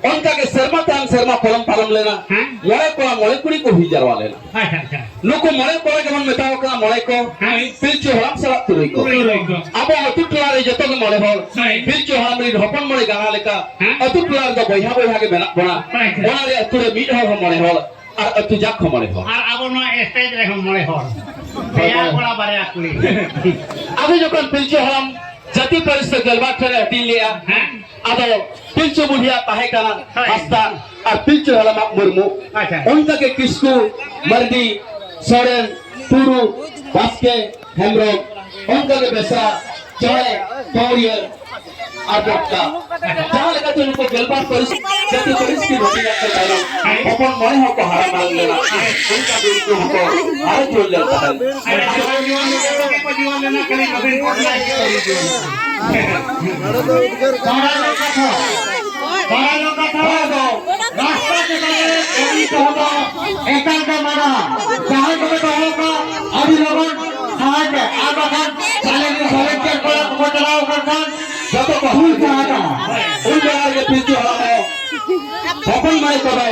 ᱚᱱᱠᱟ ᱜᱮ ᱥᱮᱨᱢᱟ ᱛᱟᱭᱚᱢ ᱥᱮᱨᱢᱟ ᱯᱚᱞᱚᱢ ᱯᱟᱨᱚᱢ ᱞᱮᱱᱟ᱾ ᱦᱮᱸ᱾ ᱢᱚᱬᱮ ᱠᱚᱲᱟ ᱢᱚᱬᱮ ᱠᱩᱲᱤ ᱠᱚ ᱦᱩᱭ ᱡᱟᱨᱣᱟ ᱞᱮᱱᱟ᱾ ᱟᱪᱪᱷᱟ, ᱟᱪᱪᱷᱟ᱾ ᱱᱩᱠᱩ ᱢᱚᱬᱮ ᱠᱚᱲᱟ ᱜᱮᱵᱚᱱ ᱢᱮᱛᱟ ᱠᱚ ᱠᱟᱱᱟ ᱢᱚᱬᱮ ᱠᱚ, ᱦᱮᱸ᱾ ᱯᱤᱞᱪᱩ ᱦᱟᱲᱟᱢ ᱥᱟᱞᱟᱜ ᱛᱩᱨᱩᱭ ᱠᱚ᱾ ᱛᱩᱨᱩᱭ ᱠᱚ᱾ ᱟᱵᱚ ᱟᱹᱛᱩ ᱴᱚᱞᱟ ᱨᱮ ᱡᱚᱛᱚ ᱜᱮ ᱢᱚᱬᱮ ᱦᱚᱲ, ᱦᱮᱸ᱾ ᱯᱤᱞᱪᱩ ᱦᱟᱲᱟᱢ ᱨᱮᱱ ᱦᱚᱯᱚᱱ ᱢᱚᱬᱮ ᱜᱟᱬᱟ ᱞᱮᱠᱟ, ᱦᱮᱸ᱾ ᱟᱹᱛᱩ ᱴᱚᱞᱟ ᱨᱮᱫᱚ ᱵᱚᱭᱦᱟ ᱵᱚᱭᱦᱟ ᱜᱮ ᱢᱮᱱᱟᱜ ᱵᱚᱱᱟ᱾ ᱟᱪᱪᱷᱟ᱾ ᱚᱱᱟ ᱨᱮ ᱟᱹᱛᱩ ᱨᱮ ᱢᱤᱫ ᱦᱚᱲ ᱦᱚᱸ ᱢᱚᱬᱮ ᱦᱚᱲ, ᱟᱨ ᱟᱹᱛᱩ ᱡᱟᱠ ᱦᱚᱸ ᱢᱚᱬᱮ ᱦᱚᱲ᱾ ᱟᱨ ᱟᱵᱚ ᱱᱚᱣᱟ ᱥᱴᱮᱡ ᱨᱮᱦᱚᱸ ᱢᱚᱬᱮ ᱦᱚᱲ᱾ ᱯᱮᱭᱟ ᱦᱳᱭ᱾ ᱠᱚᱲᱟ, ᱵᱟᱨᱭᱟ ᱠᱩᱲᱤ᱾ ᱟᱫᱚ ᱡᱚᱠᱷᱚᱱ ᱯᱤᱞᱪᱩ ᱦᱟᱲᱟᱢ ᱡᱟᱹᱛᱤ ᱯᱟᱹᱨᱤᱥ ᱫᱚ ᱜᱮᱞᱵᱟᱨ ᱴᱷᱮᱱ ᱮ ᱦᱟᱹᱴᱤᱧ ᱞᱮᱜᱼᱟ, ᱦᱮᱸ᱾ ᱟᱫᱚ ᱯᱤᱞᱪᱩ ᱵᱩᱰᱷᱤᱭᱟᱜ ᱛᱟᱦᱮᱸ ᱠᱟᱱᱟ ᱦᱳᱭ᱾ ᱦᱟᱸᱥᱫᱟ ᱟᱨ ᱯᱤᱞᱪᱩ ᱦᱟᱲᱟᱢᱟᱜ ᱢᱩᱨᱢᱩ᱾ ᱟᱪᱪᱷᱟ᱾ ᱚᱱᱠᱟ ᱜᱮ ᱠᱤᱥᱠᱩ, ᱢᱟᱨᱰᱤ, ᱥᱚᱨᱮᱱ, ᱴᱩᱰᱩ, ᱵᱟᱥᱠᱮ, ᱦᱮᱢᱵᱨᱚᱢ, ᱚᱱᱠᱟ ᱜᱮ ᱵᱮᱥᱨᱟ, ᱪᱚᱬᱮ, ᱯᱟᱹᱣᱨᱤᱭᱟᱹ, ᱟᱨ ᱰᱚᱠᱴᱟ᱾ ᱡᱟᱦᱟᱸ ᱞᱮᱠᱟᱛᱮ ᱱᱩᱠᱩ ᱜᱮᱞᱵᱟᱨ ᱯᱟᱹᱨᱤᱥ, ᱡᱟᱹᱛᱤ ᱯᱟᱹᱨᱤᱥ ᱠᱤᱱ ᱦᱟᱹᱴᱤᱧᱟᱜ ᱠᱚ ᱛᱟᱭᱱᱚᱢ, ᱦᱚᱯᱚᱱ ᱢᱚᱬᱮ ᱦᱚᱸᱠᱚ ᱦᱟᱨᱟ ᱢᱟᱨᱟᱝ ᱞᱮᱱᱟ᱾ ᱚᱱᱠᱟ ᱜᱮ ᱩᱱᱠᱩ ᱦᱚᱸᱠᱚ ᱦᱟᱨᱟ ᱡᱩᱣᱟᱹᱱ ᱞᱮᱱ ᱛᱟᱦᱮᱸᱫ᱾ ᱟᱨ ᱡᱩᱣᱟᱹᱱ ᱡᱩᱣᱟᱹᱱ ᱞᱮᱠᱟ ᱛᱮᱠᱚ ᱡᱩᱣᱟᱹᱱ ᱞᱮᱱᱟ, ᱠᱷᱟᱹᱞᱤ ᱱᱚᱵᱤᱱ ᱯᱚᱴᱱᱟᱭᱮᱠ ᱜᱮ ᱵᱟᱹᱲᱤᱡ ᱡᱩᱣᱟᱹᱱ᱾ ᱵᱟᱲᱟᱭ ᱞᱮᱠᱟ ᱛᱷᱚ, ᱵᱟᱲᱟᱭ ᱞᱮᱠᱟ ᱛᱷᱚ, ᱨᱟᱥᱛᱟ ᱪᱮᱛᱟᱱ ᱨᱮ ᱠᱟᱹᱢᱤ ᱠᱚᱦᱚᱸ ᱫᱚ ᱮᱠᱟᱞ ᱜᱮ ᱢᱟᱱᱟ᱾ ᱡᱟᱦᱟᱸᱭ ᱠᱚᱯᱮ ᱫᱚᱦᱚ ᱟᱠᱟᱫ, ᱟᱹᱰᱤ ᱡᱚᱛᱚ ᱠᱚ ᱦᱩᱞ ᱥᱟᱦᱟ ᱠᱟᱱᱟ᱾ ᱩᱱ ᱵᱮᱲᱟ ᱨᱮᱜᱮ ᱯᱤᱞᱪᱩ ᱦᱟᱲᱟᱢ ᱦᱚᱸ ᱦᱚᱯᱚᱱ ᱢᱟᱹᱭ ᱠᱚᱫᱚ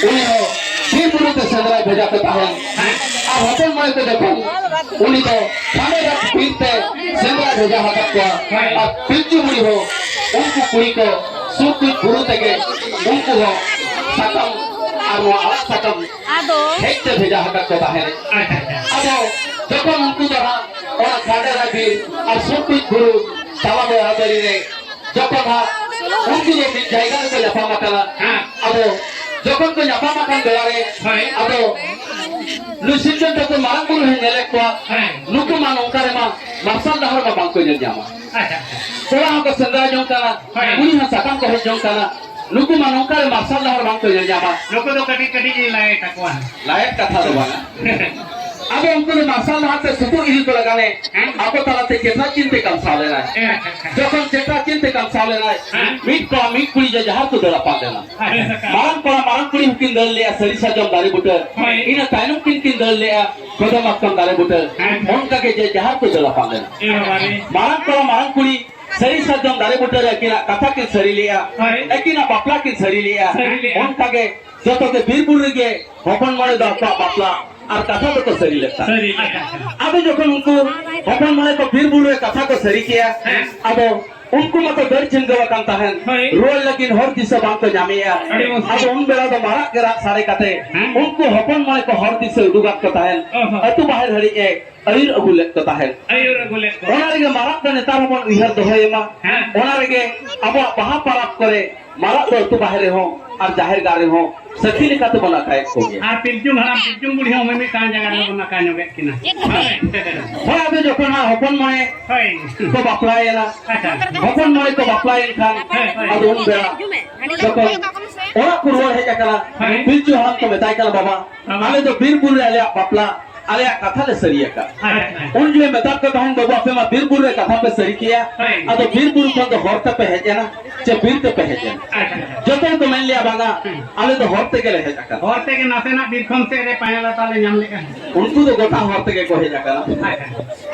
ᱩᱱᱤ ᱦᱚᱸ ᱵᱤᱨ ᱵᱩᱨᱩ ᱛᱮ ᱥᱮᱸᱫᱽᱨᱟᱭ ᱵᱷᱮᱡᱟ ᱠᱚ ᱛᱟᱦᱮᱸᱱ᱾ ᱟᱨ ᱦᱚᱯᱚᱱ ᱢᱟᱹᱭ ᱠᱚ ᱡᱚᱠᱷᱚᱱ ᱩᱱᱤ ᱫᱚ ᱥᱟᱸᱰᱮ ᱨᱟᱡᱽ ᱵᱤᱨ ᱛᱮ ᱥᱮᱸᱫᱽᱨᱟᱭ ᱵᱷᱮᱡᱟ ᱟᱠᱟᱫ ᱠᱚᱣᱟ᱾ ᱟᱨ ᱯᱤᱞᱪᱩ ᱵᱩᱲᱦᱤ ᱦᱚᱸ ᱩᱱᱠᱩ ᱠᱩᱲᱤ ᱠᱚ ᱥᱩᱨ ᱠᱩᱡ ᱵᱩᱨᱩ ᱛᱮᱜᱮ ᱩᱱᱠᱩ ᱦᱚᱸ ᱥᱟᱠᱟᱢ ᱟᱨ ᱱᱚᱣᱟ ᱟᱲᱟᱜ ᱥᱟᱠᱟᱢ ᱟᱫᱚ ᱦᱮᱡ ᱛᱮ ᱵᱷᱮᱡᱟ ᱟᱠᱟᱫ ᱠᱚ ᱛᱟᱦᱮᱸᱱ᱾ ᱟᱪᱪᱷᱟ, ᱟᱪᱪᱷᱟ᱾ ᱟᱫᱚ ᱡᱚᱠᱷᱚᱱ ᱩᱱᱠᱩ ᱫᱚ ᱦᱟᱸᱜ ᱚᱱᱟ ᱥᱟᱸᱰᱮ ᱨᱟᱡᱽ ᱵᱤᱨ ᱟᱨ ᱥᱩᱨ ᱠᱩᱡ ᱵᱩᱨᱩ ᱛᱟᱞᱟ ᱫᱚᱨᱭᱟ ᱛᱟᱹᱨᱤ ᱨᱮ ᱡᱚᱠᱷᱚᱱ ᱦᱟᱸᱜ ᱩᱱᱠᱩ ᱫᱚ ᱢᱤᱫ ᱡᱟᱭᱜᱟ ᱨᱮᱠᱚ ᱧᱟᱯᱟᱢ ᱟᱠᱟᱱᱟ᱾ ᱦᱮᱸ᱾ ᱟᱫᱚ ᱡᱚᱠᱷᱚᱱ ᱠᱚ ᱧᱟᱯᱟᱢ ᱟᱠᱟᱱ ᱵᱮᱲᱟ ᱨᱮ, ᱦᱳᱭ᱾ ᱟᱫᱚ ᱱᱩᱭ ᱥᱤᱨᱡᱚᱱ ᱴᱷᱟᱹᱠᱩᱨ ᱢᱟᱨᱟᱝ ᱵᱩᱨᱩ ᱦᱚᱸᱭ ᱧᱮᱞᱮᱫ ᱠᱚᱣᱟ, ᱦᱮᱸ᱾ ᱱᱩᱠᱩ ᱢᱟ ᱱᱚᱝᱠᱟ ᱨᱮᱢᱟ ᱢᱟᱨᱥᱟᱞ ᱰᱟᱦᱟᱨ ᱢᱟ ᱵᱟᱝ ᱠᱚ ᱧᱮᱞ ᱧᱟᱢᱟ᱾ ᱟᱪᱪᱷᱟ, ᱟᱪᱪᱷᱟ᱾ ᱠᱚᱲᱟ ᱦᱚᱸᱠᱚ ᱥᱮᱸᱫᱽᱨᱟ ᱡᱚᱝ ᱠᱟᱱᱟ, ᱦᱳᱭ᱾ ᱠᱩᱲᱤ ᱦᱚᱸ ᱥᱟᱠᱟᱢ ᱠᱚ ᱦᱮᱡ ᱡᱚᱝ ᱠᱟᱱᱟ, ᱱᱩᱠᱩ ᱢᱟ ᱱᱚᱝᱠᱟ ᱨᱮ ᱢᱟᱨᱥᱟᱞ ᱰᱟᱦᱟᱨ ᱵᱟᱝ ᱠᱚ ᱧᱮᱞ ᱧᱟᱢᱟ᱾ ᱱᱩᱠᱩ ᱫᱚ ᱠᱟᱹᱴᱤᱡ ᱠᱟᱹᱴᱤᱡ ᱜᱮ ᱞᱟᱭᱮᱫ ᱛᱟᱠᱚᱣᱟ᱾ ᱞᱟᱭᱮᱫ ᱠᱟᱛᱷᱟ ᱫᱚ ᱵᱟᱝᱟ᱾ ᱟᱫᱚ ᱩᱱᱠᱩ ᱫᱚ ᱢᱟᱨᱥᱟᱞ ᱰᱟᱦᱟᱨ ᱛᱮ ᱥᱩᱛᱩᱜ ᱤᱫᱤ ᱠᱚ ᱞᱟᱜᱟᱱᱮ ᱦᱮᱸ᱾ ᱟᱠᱚ ᱛᱟᱞᱟᱛᱮ ᱪᱮᱴᱷᱟ ᱪᱤᱱᱛᱟᱹ ᱠᱟᱢᱥᱟᱣ ᱞᱮᱱᱟᱭ᱾ ᱦᱮᱸ, ᱟᱪᱪᱷᱟ, ᱟᱪᱪᱷᱟ᱾ ᱡᱚᱠᱷᱚᱱ ᱪᱮᱴᱷᱟ ᱪᱤᱱᱛᱟᱹ ᱠᱟᱢᱥᱟᱣ ᱞᱮᱱᱟᱭ, ᱦᱮᱸ᱾ ᱢᱤᱫ ᱠᱚᱲᱟ ᱢᱤᱫ ᱠᱩᱲᱤ ᱡᱮ ᱡᱟᱦᱟᱨ ᱠᱚ ᱫᱟᱹᱲ ᱟᱯᱟᱱ ᱞᱮᱱᱟ᱾ ᱟᱪᱪᱷᱟ᱾ ᱢᱟᱨᱟᱝ ᱠᱚᱲᱟ ᱢᱟᱨᱟᱝ ᱠᱩᱲᱤ ᱦᱚᱸᱠᱤᱱ ᱫᱟᱹᱲ ᱞᱮᱜᱼᱟ ᱥᱟᱹᱨᱤ ᱥᱟᱨᱡᱚᱢ ᱫᱟᱨᱮ ᱵᱩᱴᱟᱹ᱾ ᱦᱳᱭ᱾ ᱤᱱᱟᱹ ᱛᱟᱭᱱᱚᱢ ᱠᱤᱱ ᱠᱤᱱ ᱫᱟᱹᱲ ᱞᱮᱜᱼᱟ ᱠᱚᱫᱚᱢ ᱢᱟᱛᱠᱚᱢ ᱫᱟᱨᱮ ᱵᱩᱴᱟᱹ᱾ ᱦᱮᱸ᱾ ᱚᱱᱠᱟ ᱜᱮ ᱡᱮ ᱡᱟᱦᱟᱨ ᱠᱚ ᱫᱟᱹᱲ ᱟᱯᱟᱱ ᱞᱮᱱᱟ᱾ ᱮ ᱵᱟᱵᱟ ᱨᱮ᱾ ᱢᱟᱨᱟᱝ ᱠᱚᱲᱟ ᱢᱟᱨᱟᱝ ᱠᱩᱲᱤ ᱥᱟᱹᱨᱤ ᱥᱟᱨᱡᱚᱢ ᱫᱟᱨᱮ ᱵᱩᱴᱟᱹ ᱨᱮ ᱟᱹᱠᱤᱱᱟᱜ ᱠᱟᱛᱷᱟ ᱠᱤᱱ ᱥᱟᱹᱨᱤ ᱞᱮᱜᱼᱟ᱾ ᱦᱳᱭ᱾ ᱟᱹᱠᱤᱱᱟᱜ ᱵᱟᱯᱞᱟ ᱠᱤᱱ ᱥᱟᱹᱨᱤ ᱞᱮᱜᱼᱟ᱾ ᱥᱟᱹᱨᱤ ᱞᱮᱜᱼᱟ᱾ ᱚᱱᱠᱟ ᱜᱮ ᱡᱚᱛᱚ ᱜᱮ ᱵᱤᱨ ᱵᱩᱨᱩ ᱨᱮᱜᱮ ᱦᱚᱯᱚᱱ ᱢᱚᱬᱮ ᱫᱚ ᱟᱠᱚᱣᱟᱜ ᱵᱟᱯᱞᱟ ᱟᱨ ᱠᱟᱛᱷᱟ ᱫᱚᱠᱚ ᱥᱟᱹᱨᱤ ᱞᱮᱫ ᱛᱟᱦᱮᱸᱫ᱾ ᱥᱟᱹᱨᱤ ᱞᱮᱫ ᱛᱟᱦᱮᱸᱫ᱾ ᱟᱫᱚ ᱡᱚᱠᱷᱚᱱ ᱩᱱᱠᱩ ᱦᱚᱯᱚᱱ ᱢᱚᱬᱮ ᱠᱚ ᱵᱤᱨ ᱵᱩᱨᱩ ᱨᱮ ᱠᱟᱛᱷᱟ ᱠᱚ ᱥᱟᱹᱨᱤ ᱠᱮᱜᱼᱟ, ᱦᱮᱸ᱾ ᱟᱫᱚ ᱩᱱᱠᱩ ᱢᱟᱠᱚ ᱫᱟᱹᱲ ᱪᱷᱤᱱᱜᱟᱹᱣ ᱟᱠᱟᱱ ᱛᱟᱦᱮᱸᱫ᱾ ᱦᱳᱭ᱾ ᱨᱩᱣᱟᱹᱲ ᱞᱟᱹᱜᱤᱫ ᱦᱚᱨ ᱫᱤᱥᱟᱹ ᱵᱟᱝ ᱠᱚ ᱧᱟᱢᱮᱜᱼᱟ᱾ ᱟᱹᱰᱤ ᱢᱚᱡᱽ᱾ ᱟᱫᱚ ᱩᱱ ᱵᱮᱲᱟ ᱫᱚ ᱢᱟᱨᱟᱜ ᱜᱮ ᱨᱟᱜ ᱥᱟᱰᱮ ᱠᱟᱛᱮ ᱦᱮᱸ᱾ ᱩᱱᱠᱩ ᱦᱚᱯᱚᱱ ᱢᱚᱬᱮ ᱠᱚ ᱦᱚᱨ ᱫᱤᱥᱟᱹ ᱩᱫᱩᱜᱟᱫ ᱠᱚ ᱛᱟᱦᱮᱸᱫ᱾ ᱚ ᱦᱚᱸ᱾ ᱟᱹᱛᱩ ᱵᱟᱦᱮᱨ ᱦᱟᱹᱨᱤᱡ ᱮ ᱟᱹᱭᱩᱨ ᱟᱹᱜᱩ ᱞᱮᱫ ᱠᱚ ᱛᱟᱦᱮᱸᱫ᱾ ᱟᱹᱭᱩᱨ ᱟᱹᱜᱩ ᱞᱮᱫ ᱠᱚ᱾ ᱚᱱᱟ ᱨᱮᱜᱮ ᱢᱟᱨᱟᱜ ᱫᱚ ᱱᱮᱛᱟᱨ ᱦᱚᱸᱵᱚᱱ ᱩᱭᱦᱟᱹᱨ ᱫᱚᱦᱚᱭᱮ ᱢᱟ᱾ ᱦᱮᱸ᱾ ᱚᱱᱟ ᱨᱮᱜᱮ ᱟᱵᱚᱣᱟᱜ ᱵᱟᱦᱟ ᱯᱟᱨᱟᱵᱽ ᱠᱚᱨᱮ ᱢᱟᱨᱟᱜ ᱫᱚ ᱟᱹᱛᱩ ᱵᱟᱦᱮᱨ ᱨᱮᱦᱚᱸ ᱟᱨ ᱡᱟᱦᱮᱨ ᱜᱟᱲ ᱨᱮᱦᱚᱸ ᱥᱟᱹᱠᱷᱤ ᱞᱮᱠᱟ ᱛᱮᱵᱚᱱ ᱟᱠᱟᱭᱮᱫ ᱠᱚᱜᱮᱭᱟ᱾ ᱟᱨ ᱯᱤᱞᱪᱩ ᱦᱟᱲᱟᱢ ᱯᱤᱞᱪᱩ ᱵᱩᱲᱦᱤ ᱦᱚᱸ ᱢᱤᱢᱤᱫ ᱴᱟᱝ ᱡᱟᱭᱜᱟ ᱨᱮᱵᱚᱱ ᱟᱠᱟ ᱧᱚᱜᱮᱫ ᱠᱤᱱᱟ᱾ ᱦᱳᱭ᱾ ᱦᱳᱭ, ᱟᱫᱚ ᱡᱚᱠᱷᱚᱱ ᱦᱟᱸᱜ ᱦᱚᱯᱚᱱ ᱢᱚᱬᱮ ᱦᱳᱭ᱾ ᱠᱚ ᱵᱟᱯᱞᱟᱭᱮᱱᱟ, ᱟᱪᱪᱷᱟ᱾ ᱦᱚᱯᱚᱱ ᱢᱚᱬᱮ ᱠᱚ ᱵᱟᱯᱞᱟᱭᱮᱱ ᱠᱷᱟᱱ, ᱦᱳᱭ, ᱦᱳᱭ᱾ ᱟᱫᱚ ᱩᱱ ᱵᱮᱲᱟ ᱡᱚᱠᱷᱚᱱ ᱚᱲᱟᱜ ᱠᱚ ᱨᱩᱣᱟᱹᱲ ᱦᱮᱡ ᱟᱠᱟᱱᱟ, ᱦᱳᱭ᱾ ᱯᱤᱞᱪᱩ ᱦᱟᱲᱟᱢ ᱠᱚ ᱢᱮᱛᱟᱭ ᱠᱟᱱᱟ, "ᱵᱟᱵᱟ, ᱵᱟᱵᱟ᱾ ᱟᱞᱮ ᱫᱚ ᱵᱤᱨ ᱵᱩᱨᱩ ᱨᱮ ᱟᱞᱮᱭᱟᱜ ᱵᱟᱯᱞᱟ, ᱟᱞᱮᱭᱟᱜ ᱠᱟᱛᱷᱟ ᱞᱮ ᱥᱟᱹᱨᱤ ᱟᱠᱟᱫ᱾ ᱟᱪᱪᱷᱟ᱾ ᱩᱱ ᱡᱚᱦᱚᱜ ᱢᱮᱛᱟᱫ ᱠᱚ ᱛᱟᱦᱮᱱ, "ᱵᱟᱹᱵᱩ, ᱟᱯᱮ ᱢᱟ ᱵᱤᱨ ᱵᱩᱨᱩ ᱨᱮ ᱠᱟᱛᱷᱟ ᱯᱮ ᱥᱟᱹᱨᱤ ᱠᱮᱭᱟ, ᱦᱳᱭ᱾ ᱟᱫᱚ ᱵᱤᱨ ᱵᱩᱨᱩ ᱠᱷᱚᱱ ᱫᱚ ᱦᱚᱨ ᱛᱮᱯᱮ ᱦᱮᱡ ᱮᱱᱟ ᱪᱮ ᱵᱤᱨ ᱛᱮᱯᱮ ᱦᱮᱡ ᱮᱱᱟ?" ᱟᱪᱪᱷᱟ᱾ ᱡᱚᱛᱚ ᱦᱚᱲ ᱠᱚ ᱢᱮᱱ ᱞᱮᱭᱟ, "ᱵᱟᱝᱟ, ᱦᱩᱸ᱾ ᱟᱞᱮ ᱫᱚ ᱦᱚᱨ ᱛᱮᱜᱮ ᱞᱮ ᱦᱮᱡ ᱟᱠᱟᱱᱟ᱾" ᱦᱚᱨ ᱛᱮᱜᱮ ᱱᱟᱥᱮᱱᱟᱜ ᱵᱤᱨ ᱠᱷᱚᱱ ᱥᱮᱫ ᱨᱮ ᱯᱟᱭᱟ ᱞᱟᱛᱟ ᱞᱮ ᱧᱟᱢ ᱞᱮᱜᱼᱟ᱾ ᱩᱱᱠᱩ ᱫᱚ ᱜᱚᱴᱟ ᱦᱚᱨ ᱛᱮᱜᱮ ᱠᱚ ᱦᱮᱡ ᱟᱠᱟᱱᱟ᱾ ᱟᱪᱪᱷᱟ᱾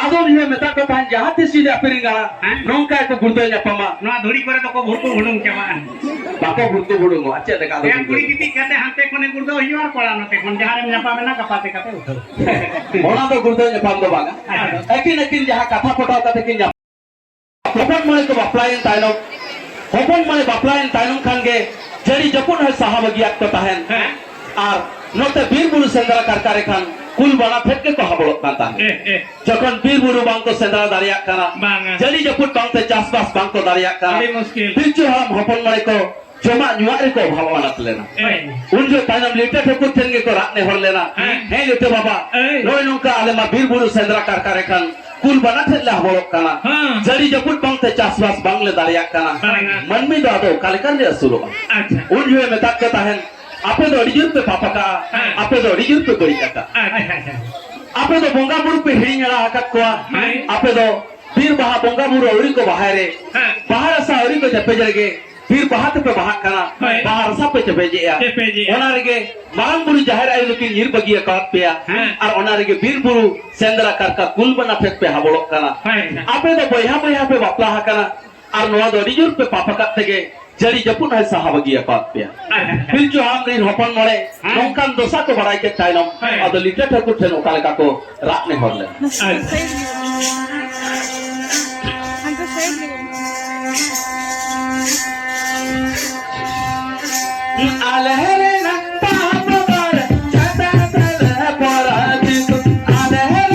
ᱟᱫᱚ ᱩᱱᱤ ᱦᱚᱸ ᱢᱮᱛᱟᱫ ᱠᱚ ᱛᱟᱦᱮᱸᱫ, ᱡᱟᱦᱟᱸ ᱛᱤᱥ ᱡᱩᱫᱤ ᱟᱯᱮ ᱨᱮᱱ ᱜᱟᱬᱟ ᱦᱮᱸ? ᱱᱚᱝᱠᱟ ᱜᱮᱠᱚ ᱜᱩᱲᱫᱟᱹᱣ ᱧᱟᱯᱟᱢᱟ, ᱱᱚᱣᱟ ᱫᱷᱩᱲᱤ ᱠᱚᱨᱮ ᱫᱚᱠᱚ ᱵᱷᱩᱲᱠᱩ ᱵᱷᱩᱲᱩᱝ ᱪᱟᱵᱟᱜᱼᱟ᱾ ᱵᱟᱠᱚ ᱵᱷᱩᱲᱠᱩ ᱵᱷᱩᱲᱩᱝᱚᱜᱼᱟ, ᱪᱮᱫ ᱞᱮᱠᱟ ᱟᱫᱚ ᱦᱮᱸ, ᱜᱩᱲᱫᱟᱹᱣ? ᱠᱩᱲᱤ ᱜᱤᱛᱤᱡ ᱠᱟᱛᱮ ᱦᱟᱱᱛᱮ ᱠᱷᱚᱱᱮ ᱜᱩᱲᱫᱟᱹᱣ ᱦᱩᱭᱩᱜᱼᱟ ᱟᱨ ᱠᱚᱲᱟ ᱱᱚᱛᱮ ᱠᱷᱚᱱ, ᱡᱟᱦᱟᱸ ᱨᱮᱢ ᱧᱟᱯᱟᱢᱮᱱᱟ ᱜᱟᱯᱟ ᱛᱮ ᱠᱟᱛᱮ ᱩᱴᱷᱟᱹᱣ᱾ ᱚᱱᱟ ᱫᱚ ᱜᱩᱲᱫᱟᱹᱣ ᱧᱟᱯᱟᱢ ᱫᱚ ᱵᱟᱝᱟ᱾ ᱟᱪᱪᱷᱟ᱾ ᱟᱹᱠᱤᱱ ᱟᱹᱠᱤᱱ ᱡᱟᱦᱟᱸ ᱠᱟᱛᱷᱟ ᱯᱚᱴᱟᱣ ᱠᱟᱛᱮ ᱠᱤᱱ ᱧᱟᱯᱟᱢ, ᱦᱚᱯᱚᱱ ᱢᱚᱬᱮ ᱠᱚ ᱵᱟᱯᱞᱟᱭᱮᱱ ᱛᱟᱭᱱᱚᱢ, ᱦᱚᱯᱚᱱ ᱢᱚᱬᱮ ᱵᱟᱯᱞᱟᱭᱮᱱ ᱛᱟᱭᱱᱚᱢ ᱠᱷᱟᱱ ᱜᱮ ᱡᱟᱹᱲᱤ ᱡᱟᱹᱯᱩᱫ ᱦᱚᱸᱭ ᱥᱟᱦᱟ ᱵᱟᱹᱜᱤᱭᱟᱫ ᱠᱚ ᱛᱟᱦᱮᱱ᱾ ᱦᱮᱸ᱾ ᱟᱨ ᱱᱚᱛᱮ ᱵᱤᱨ ᱵᱩᱨᱩ ᱥᱮᱸᱫᱽᱨᱟ ᱠᱟᱨᱠᱟ ᱨᱮ ᱠᱷᱟᱱ ᱠᱩᱞ ᱵᱟᱱᱟ ᱴᱷᱮᱫ ᱜᱮᱠᱚ ᱦᱟᱵᱚᱲᱚᱜ ᱠᱟᱱ ᱛᱟᱦᱮᱸᱫ᱾ ᱮ, ᱮ᱾ ᱡᱚᱠᱷᱚᱱ ᱵᱤᱨ ᱵᱩᱨᱩ ᱵᱟᱝ ᱠᱚ ᱥᱮᱸᱫᱽᱨᱟ ᱫᱟᱲᱮᱭᱟᱜ ᱠᱟᱱᱟ, ᱵᱟᱝᱟ᱾ ᱡᱟᱹᱲᱤ ᱡᱟᱹᱯᱩᱫ ᱵᱟᱝᱛᱮ ᱪᱟᱥᱵᱟᱥ ᱵᱟᱝ ᱠᱚ ᱫᱟᱲᱮᱭᱟᱜ ᱠᱟᱱᱟ, ᱟᱹᱰᱤ ᱢᱩᱥᱠᱤᱞ᱾ ᱯᱤᱞᱪᱩ ᱦᱟᱲᱟᱢ ᱦᱚᱯᱚᱱ ᱢᱚᱬᱮ ᱠᱚ ᱡᱚᱢᱟᱜ ᱧᱩᱣᱟᱜ ᱨᱮᱠᱚ ᱚᱵᱷᱟᱵ ᱟᱱᱟᱴ ᱞᱮᱱᱟ᱾ ᱮ᱾ ᱩᱱ ᱡᱚᱦᱚᱜ ᱛᱟᱭᱱᱚᱢ ᱞᱤᱴᱟᱹ ᱴᱷᱟᱹᱠᱩᱨ ᱴᱷᱮᱱ ᱜᱮᱠᱚ ᱨᱟᱜ ᱱᱮᱦᱚᱨ ᱞᱮᱱᱟ, ᱦᱮᱸ᱾ "ᱦᱮᱸ ᱞᱤᱴᱟᱹ ᱵᱟᱵᱟ, ᱮ᱾ ᱱᱚᱜᱼᱚᱭ ᱱᱚᱝᱠᱟ ᱟᱞᱮ ᱢᱟ ᱵᱤᱨ ᱵᱩᱨᱩ ᱥᱮᱸᱫᱽᱨᱟ ᱠᱟᱨᱠᱟ ᱨᱮ ᱠᱷᱟᱱ ᱠᱩᱞ ᱵᱟᱱᱟ ᱴᱷᱮᱫ ᱞᱮ ᱦᱟᱵᱚᱲᱚᱜ ᱠᱟᱱᱟ, ᱦᱮᱸ᱾ ᱡᱟᱹᱲᱤ ᱡᱟᱹᱯᱩᱫ ᱵᱟᱝᱛᱮ ᱪᱟᱥᱵᱟᱥ ᱵᱟᱝᱞᱮ ᱫᱟᱲᱮᱭᱟᱜ ᱠᱟᱱᱟ, ᱵᱟᱝᱟ᱾ ᱢᱟᱹᱱᱢᱤ ᱫᱚ ᱟᱫᱚ ᱚᱠᱟ ᱞᱮᱠᱟ ᱨᱮᱞᱮ ᱟᱹᱥᱩᱞᱚᱜᱼᱟ?" ᱟᱪᱪᱷᱟ᱾ ᱩᱱ ᱡᱚᱦᱚᱜ ᱢᱮᱛᱟᱫ ᱠᱚ ᱛᱟᱦᱮᱸᱱ, ᱟᱯᱮ ᱫᱚ ᱟᱹᱰᱤ ᱡᱳᱨ ᱯᱮ ᱯᱟᱯ ᱟᱠᱟᱜᱼᱟ, ᱦᱮᱸ᱾ ᱟᱯᱮ ᱫᱚ ᱟᱹᱰᱤ ᱡᱳᱨ ᱯᱮ ᱵᱟᱹᱲᱤᱡ ᱟᱠᱟᱜᱼᱟ᱾ ᱟᱪᱪᱷᱟ, ᱟᱪᱪᱷᱟ᱾ ᱟᱯᱮ ᱫᱚ ᱵᱚᱸᱜᱟ ᱵᱩᱨᱩ ᱯᱮ ᱦᱤᱲᱤᱧ ᱮᱲᱟ ᱟᱠᱟᱫ ᱠᱚᱣᱟ, ᱦᱮᱸ᱾ ᱟᱯᱮ ᱫᱚ ᱵᱤᱨ ᱵᱟᱦᱟ ᱵᱚᱸᱜᱟ ᱵᱩᱨᱩ ᱟᱹᱣᱨᱤ ᱠᱚ ᱵᱟᱦᱟᱭ ᱨᱮ, ᱦᱮᱸ᱾ ᱵᱟᱦᱟ ᱨᱟᱥᱟ ᱟᱹᱣᱨᱤ ᱠᱚ ᱪᱮᱯᱮᱡ ᱨᱮᱜᱮ ᱵᱤᱨ ᱵᱟᱦᱟ ᱛᱮᱯᱮ ᱵᱟᱦᱟᱜ ᱠᱟᱱᱟ, ᱦᱳᱭ᱾ ᱵᱟᱦᱟ ᱨᱟᱥᱟ ᱯᱮ ᱪᱮᱯᱮᱡᱮᱜᱼᱟ᱾ ᱪᱮᱯᱮᱡᱮᱜᱼᱟ᱾ ᱚᱱᱟ ᱨᱮᱜᱮ ᱢᱟᱨᱟᱝ ᱵᱩᱨᱩ ᱡᱟᱦᱮᱨ ᱟᱭᱳ ᱫᱚᱠᱤᱱ ᱧᱤᱨ ᱵᱟᱹᱜᱤ ᱟᱠᱟᱫ ᱯᱮᱭᱟ, ᱦᱮᱸ᱾ ᱟᱨ ᱚᱱᱟ ᱨᱮᱜᱮ ᱵᱤᱨ ᱵᱩᱨᱩ ᱥᱮᱸᱫᱽᱨᱟ ᱠᱟᱨᱠᱟ ᱠᱩᱞ ᱵᱟᱱᱟ ᱴᱷᱮᱫ ᱯᱮ ᱦᱟᱵᱚᱲᱚᱜ ᱠᱟᱱᱟ᱾ ᱦᱳᱭ᱾ ᱟᱯᱮ ᱫᱚ ᱵᱚᱭᱦᱟ ᱵᱚᱭᱦᱟ ᱯᱮ ᱵᱟᱯᱞᱟ ᱟᱠᱟᱱᱟ, ᱟᱨ ᱱᱚᱣᱟ ᱫᱚ ᱟᱹᱰᱤ ᱡᱳᱨ ᱯᱮ ᱯᱟᱯ ᱟᱠᱟᱫ ᱛᱮᱜᱮ ᱡᱟᱹᱲᱤ ᱡᱟᱹᱯᱩᱫ ᱦᱚᱸᱭ ᱥᱟᱦᱟ ᱵᱟᱹᱜᱤ ᱟᱠᱟᱫ ᱯᱮᱭᱟ᱾ ᱟᱪᱪᱷᱟ᱾ ᱯᱤᱞᱪᱩ ᱦᱟᱲᱟᱢ ᱨᱤᱱ ᱦᱚᱯᱚᱱ ᱢᱚᱬᱮ ᱦᱮᱸ᱾ ᱱᱚᱝᱠᱟᱱ ᱫᱚᱥᱟ ᱠᱚ ᱵᱟᱲᱟᱭ ᱠᱮᱫ ᱛᱟᱭᱱᱚᱢ, ᱦᱮᱸ᱾ ᱟᱫᱚ ᱞᱤᱴᱟᱹ ᱴᱷᱟᱹᱠᱩᱨ ᱴᱷᱮᱱ ᱚᱠᱟ ᱞᱮᱠᱟ ᱠᱚ ᱨᱟᱜ ᱱᱮᱦᱚᱨ ᱞᱮᱱᱟ᱾ ᱟᱪᱪᱷᱟ᱾ ᱟᱞᱮ ᱨᱮᱱ ᱯᱟᱯ ᱵᱟᱨ ᱪᱷᱟᱛᱟ ᱛᱟᱞᱮ ᱯᱚᱨᱟᱫᱤᱛ, ᱟᱞᱮ ᱨᱮᱱ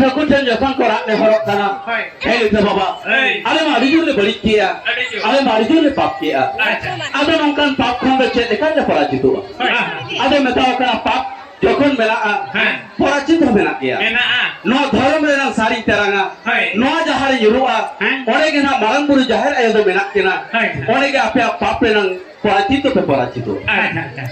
ᱴᱷᱟᱹᱠᱩᱨ ᱴᱷᱮᱱ ᱡᱚᱠᱷᱚᱱ ᱠᱚ ᱨᱟᱜ ᱱᱮᱦᱚᱨᱚᱜ ᱠᱟᱱᱟ, ᱦᱳᱭ᱾ ᱦᱮᱸ ᱞᱤᱴᱟᱹ ᱵᱟᱵᱟ, ᱦᱳᱭ᱾ ᱟᱞᱮ ᱢᱟ ᱟᱹᱰᱤ ᱡᱳᱨ ᱞᱮ ᱵᱟᱹᱲᱤᱡ ᱠᱮᱜᱼᱟ, ᱟᱹᱰᱤ ᱡᱳᱨ᱾ ᱟᱞᱮ ᱢᱟ ᱟᱹᱰᱤ ᱡᱳᱨ ᱞᱮ ᱯᱟᱯ ᱠᱮᱜᱼᱟ᱾ ᱟᱪᱪᱷᱟ᱾ ᱟᱫᱚ ᱱᱚᱝᱠᱟᱱ ᱯᱟᱯ ᱠᱷᱚᱱ ᱫᱚ ᱪᱮᱫ ᱞᱮᱠᱟ ᱞᱮ ᱯᱚᱨᱟᱡᱤᱛᱚᱜᱼᱟ? ᱦᱳᱭ᱾ ᱟᱫᱚ ᱢᱮᱛᱟᱣ ᱠᱟᱱᱟ, ᱯᱟᱯ ᱡᱚᱠᱷᱚᱱ ᱢᱮᱱᱟᱜᱼᱟ, ᱦᱮᱸ᱾ ᱯᱚᱨᱟᱡᱤᱛ ᱦᱚᱸ ᱢᱮᱱᱟᱜ ᱜᱮᱭᱟ᱾ ᱢᱮᱱᱟᱜᱼᱟ᱾ ᱱᱚᱣᱟ ᱫᱷᱚᱨᱚᱢ ᱨᱮᱱᱟᱝ ᱥᱟᱨᱤᱧ ᱛᱮᱨᱟᱝᱟ, ᱦᱳᱭ᱾ ᱱᱚᱣᱟ ᱡᱟᱦᱟᱸ ᱨᱮ ᱧᱩᱨᱩᱜᱼᱟ, ᱦᱮᱸ᱾ ᱚᱸᱰᱮ ᱜᱮ ᱱᱟᱦᱟᱜ ᱢᱟᱨᱟᱝ ᱵᱩᱨᱩ ᱡᱟᱦᱮᱨ ᱟᱭᱳ ᱫᱚ ᱢᱮᱱᱟᱜ ᱠᱤᱱᱟ, ᱦᱳᱭ᱾ ᱚᱸᱰᱮ ᱜᱮ ᱟᱯᱮᱭᱟᱜ ᱯᱟᱯ ᱨᱮᱱᱟᱝ ᱯᱚᱨᱟᱡᱤᱛ ᱫᱚᱯᱮ ᱯᱚᱨᱟᱡᱤᱛᱚᱜᱼᱟ᱾ ᱟᱪᱪᱷᱟ, ᱟᱪᱪᱷᱟ᱾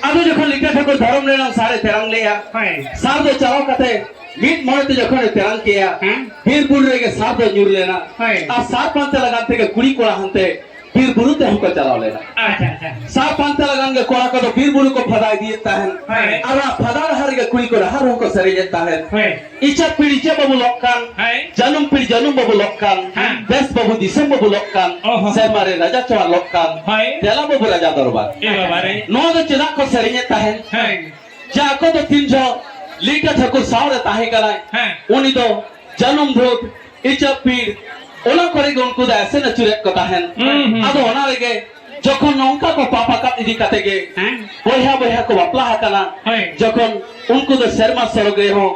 ᱟᱫᱚ ᱡᱚᱠᱷᱚᱱ ᱞᱤᱴᱟᱹ ᱴᱷᱟᱹᱠᱩᱨ ᱫᱷᱚᱨᱚᱢ ᱨᱮᱱᱟᱝ ᱥᱟᱨᱮ ᱛᱮᱨᱟᱝ ᱞᱮᱜᱼᱟ, ᱦᱳᱭ᱾ ᱥᱟᱨ ᱫᱚ ᱪᱟᱞᱟᱣ ᱠᱟᱛᱮ ᱢᱤᱫ ᱢᱚᱱᱮ ᱛᱮ ᱡᱚᱠᱷᱚᱱᱮ ᱛᱮᱨᱟᱝ ᱠᱮᱜᱼᱟ, ᱦᱮᱸ᱾ ᱵᱤᱨ ᱵᱩᱨᱩ ᱨᱮᱜᱮ ᱥᱟᱨ ᱫᱚ ᱧᱩᱨ ᱞᱮᱱᱟ᱾ ᱦᱳᱭ᱾ ᱟᱨ ᱥᱟᱨ ᱯᱟᱱᱛᱮ ᱞᱟᱜᱟᱱ ᱛᱮᱜᱮ ᱠᱩᱲᱤ ᱠᱚᱲᱟ ᱦᱟᱱᱛᱮ ᱵᱤᱨ ᱵᱩᱨᱩ ᱛᱮᱦᱚᱸ ᱠᱚ ᱪᱟᱞᱟᱣ ᱞᱮᱱᱟ᱾ ᱟᱪᱪᱷᱟ, ᱟᱪᱪᱷᱟ᱾ ᱥᱟᱨ ᱯᱟᱱᱛᱮ ᱞᱟᱜᱟᱱ ᱜᱮ ᱠᱚᱲᱟ ᱠᱚᱫᱚ ᱵᱤᱨ ᱵᱩᱨᱩ ᱠᱚ ᱯᱷᱟᱫᱟ ᱤᱫᱤᱭᱮᱫ ᱛᱟᱦᱮᱸᱱ᱾ ᱦᱳᱭ᱾ ᱟᱨ ᱚᱱᱟ ᱯᱷᱟᱫᱟ ᱰᱟᱦᱟᱨ ᱨᱮᱜᱮ ᱠᱩᱲᱤ ᱠᱚ ᱰᱟᱦᱟᱨ ᱦᱚᱸᱠᱚ ᱥᱮᱨᱮᱧᱮᱫ ᱛᱟᱦᱮᱸᱱ᱾ ᱦᱳᱭ᱾ ᱤᱪᱟᱹᱜ ᱯᱤᱲ ᱤᱪᱟᱹᱜ ᱵᱟᱹᱵᱩ ᱞᱚᱜ ᱠᱟᱱ, ᱦᱳᱭ᱾ ᱡᱟᱹᱱᱩᱢ ᱯᱤᱲ ᱡᱟᱹᱱᱩᱢ ᱵᱟᱹᱵᱩ ᱞᱚᱜ ᱠᱟᱱ, ᱦᱮᱸ᱾ ᱫᱮᱥ ᱵᱟᱹᱵᱩ ᱫᱤᱥᱚᱢ ᱵᱟᱹᱵᱩ ᱞᱚᱜ ᱠᱟᱱ, ᱚ ᱦᱚᱸ᱾ ᱥᱮᱨᱢᱟ ᱨᱮ ᱨᱟᱡᱟ ᱪᱟᱣᱟᱨ ᱞᱚᱜ ᱠᱟᱱ, ᱦᱳᱭ᱾ ᱫᱮᱞᱟ ᱵᱟᱹᱵᱩ ᱨᱟᱡᱟ ᱫᱚᱨᱵᱟᱨ᱾ ᱮ ᱵᱟᱵᱟ ᱨᱮ᱾ ᱱᱚᱣᱟ ᱫᱚ ᱪᱮᱫᱟᱜ ᱠᱚ ᱥᱮᱨᱮᱧᱮᱫ ᱛᱟᱦᱮᱸᱱ? ᱦᱳᱭ᱾ ᱡᱮ ᱟᱠᱚ ᱫᱚ ᱛᱤᱱ ᱡᱚᱦᱚᱜ ᱞᱤᱴᱟᱹ ᱴᱷᱟᱹᱠᱩᱨ ᱥᱟᱶ ᱨᱮ ᱛᱟᱦᱮᱸ ᱠᱟᱱᱟᱭ, ᱦᱮᱸ᱾ ᱩᱱᱤ ᱫᱚ ᱡᱟᱹᱱᱩᱢ ᱵᱷᱩᱛ, ᱤᱪᱟᱹᱜ ᱯᱤᱲ, ᱚᱱᱟ ᱠᱚᱨᱮ ᱜᱮ ᱩᱱᱠᱩ ᱫᱚ ᱮᱥᱮᱱ ᱟᱹᱪᱩᱨᱮᱫ ᱠᱚ ᱛᱟᱦᱮᱸᱱ᱾ ᱦᱩᱸ, ᱦᱩᱸ᱾ ᱟᱫᱚ ᱚᱱᱟ ᱨᱮᱜᱮ ᱡᱚᱠᱷᱚᱱ ᱱᱚᱝᱠᱟ ᱠᱚ ᱯᱟᱯ ᱟᱠᱟᱫ ᱤᱫᱤ ᱠᱟᱛᱮ ᱜᱮ, ᱦᱮᱸ᱾ ᱵᱚᱭᱦᱟ ᱵᱚᱭᱦᱟ ᱠᱚ ᱵᱟᱯᱞᱟ ᱟᱠᱟᱱᱟ, ᱦᱳᱭ᱾ ᱡᱚᱠᱷᱚᱱ ᱩᱱᱠᱩ ᱫᱚ ᱥᱮᱨᱢᱟ ᱥᱚᱲᱚᱠ ᱨᱮᱦᱚᱸ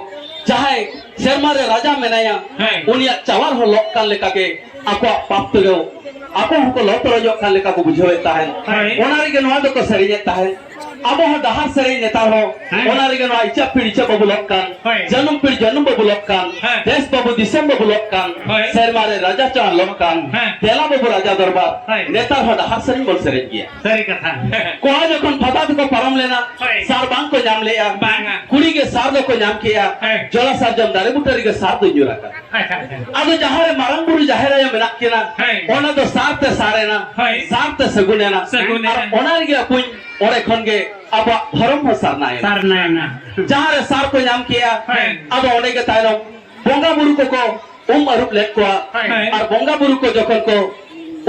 ᱡᱟᱦᱟᱸᱭ ᱥᱮᱨᱢᱟ ᱨᱮ ᱨᱟᱡᱟ ᱢᱮᱱᱟᱭᱟ, ᱦᱳᱭ᱾ ᱩᱱᱤᱭᱟᱜ ᱪᱟᱣᱟᱨ ᱦᱚᱸ ᱞᱚᱜ ᱠᱟᱱ ᱞᱮᱠᱟᱜᱮ ᱟᱠᱚᱣᱟᱜ ᱯᱟᱯ ᱛᱮᱜᱮ ᱟᱠᱚ ᱦᱚᱸᱠᱚ ᱞᱚ ᱛᱚᱨᱚᱡᱚᱜ ᱠᱟᱱ ᱞᱮᱠᱟ ᱠᱚ ᱵᱩᱡᱷᱟᱹᱣᱮᱫ ᱛᱟᱦᱮᱸᱱ᱾ ᱦᱳᱭ᱾ ᱚᱱᱟ ᱨᱮᱜᱮ ᱱᱚᱣᱟ ᱫᱚᱠᱚ ᱥᱮᱨᱮᱧᱮᱫ ᱛᱟᱦᱮᱸᱱ᱾ ᱟᱵᱚ ᱦᱚᱸ ᱰᱟᱦᱟᱨ ᱥᱮᱨᱮᱧ ᱱᱮᱛᱟᱨ ᱦᱚᱸ, ᱦᱮᱸ᱾ ᱚᱱᱟ ᱨᱮᱜᱮ ᱱᱚᱣᱟ ᱤᱪᱟᱹᱜ ᱯᱤᱲ ᱤᱪᱟᱹᱜ ᱵᱟᱹᱵᱩ ᱞᱚᱜ ᱠᱟᱱ, ᱦᱳᱭ᱾ ᱡᱟᱹᱱᱩᱢ ᱯᱤᱲ ᱡᱟᱹᱱᱩᱢ ᱵᱟᱹᱵᱩ ᱞᱚᱜ ᱠᱟᱱ, ᱦᱮᱸ᱾ ᱫᱮᱥ ᱵᱟᱹᱵᱩ ᱫᱤᱥᱚᱢ ᱵᱟᱹᱵᱩ ᱞᱚᱜ ᱠᱟᱱ, ᱦᱳᱭ᱾ ᱥᱮᱨᱢᱟ ᱨᱮ ᱨᱟᱡᱟ ᱪᱟᱣᱟᱨ ᱞᱚᱜ ᱠᱟᱱ, ᱦᱮᱸ᱾ ᱫᱮᱞᱟ ᱵᱟᱹᱵᱩ ᱨᱟᱡᱟ ᱫᱚᱨᱵᱟᱨ, ᱦᱳᱭ᱾ ᱱᱮᱛᱟᱨ ᱦᱚᱸ ᱰᱟᱦᱟᱨ ᱥᱮᱨᱮᱧ ᱵᱚᱱ ᱥᱮᱨᱮᱧ ᱜᱮᱭᱟ᱾ ᱥᱟᱹᱨᱤ ᱠᱟᱛᱷᱟ᱾ ᱠᱚᱲᱟ ᱡᱚᱠᱷᱚᱱ ᱯᱷᱟᱫᱟ ᱛᱮᱠᱚ ᱯᱟᱨᱚᱢ ᱞᱮᱱᱟ, ᱦᱳᱭ᱾ ᱥᱟᱨ ᱵᱟᱝ ᱠᱚ ᱧᱟᱢ ᱞᱮᱜᱼᱟ᱾ ᱵᱟᱝᱟ᱾ ᱠᱩᱲᱤ ᱜᱮ ᱥᱟᱨ ᱫᱚᱠᱚ ᱧᱟᱢ ᱠᱮᱜᱼᱟ᱾ ᱦᱮᱸ᱾ ᱡᱚᱞᱟ ᱥᱟᱨᱡᱚᱢ ᱫᱟᱨᱮ ᱵᱩᱴᱟᱹ ᱨᱮᱜᱮ ᱥᱟᱨ ᱫᱚ ᱧᱩᱨ ᱟᱠᱟᱱᱟ᱾ ᱟᱪᱪᱷᱟ, ᱟᱪᱪᱷᱟ᱾ ᱟᱫᱚ ᱡᱟᱦᱟᱸ ᱨᱮ ᱢᱟᱨᱟᱝ ᱵᱩᱨᱩ ᱡᱟᱦᱮᱨ ᱟᱭᱳ ᱢᱮᱱᱟᱜ ᱠᱤᱱᱟ, ᱦᱮᱸ᱾ ᱚᱱᱟ ᱫᱚ ᱥᱟᱨ ᱛᱮ ᱥᱟᱨ ᱮᱱᱟ, ᱦᱳᱭ᱾ ᱥᱟᱨ ᱛᱮ ᱥᱟᱹᱜᱩᱱ ᱮᱱᱟ᱾ ᱥᱟᱹᱜᱩᱱ ᱟᱨ ᱮᱱᱟ᱾ ᱚᱱᱟ ᱨᱮᱜᱮ ᱟᱹᱯᱩᱧ ᱚᱸᱰᱮ ᱠᱷᱚᱱ ᱜᱮ ᱟᱵᱚᱣᱟᱜ ᱫᱷᱚᱨᱚᱢ ᱦᱚᱸ ᱥᱟᱨᱱᱟᱭᱮᱱᱟ᱾ ᱥᱟᱨᱱᱟᱭᱮᱱᱟ᱾ ᱡᱟᱦᱟᱸ ᱨᱮ ᱥᱟᱨ ᱠᱚ ᱧᱟᱢ ᱠᱮᱜᱼᱟ, ᱦᱮᱸ᱾ ᱟᱫᱚ ᱚᱸᱰᱮ ᱜᱮ ᱛᱟᱭᱱᱚᱢ ᱵᱚᱸᱜᱟ ᱵᱩᱨᱩ ᱠᱚᱠᱚ ᱩᱢ ᱟᱹᱨᱩᱵ ᱞᱮᱫ ᱠᱚᱣᱟ᱾ ᱦᱮᱸ᱾ ᱟᱨ ᱵᱚᱸᱜᱟ ᱵᱩᱨᱩ ᱠᱚ ᱡᱚᱠᱷᱚᱱ ᱠᱚ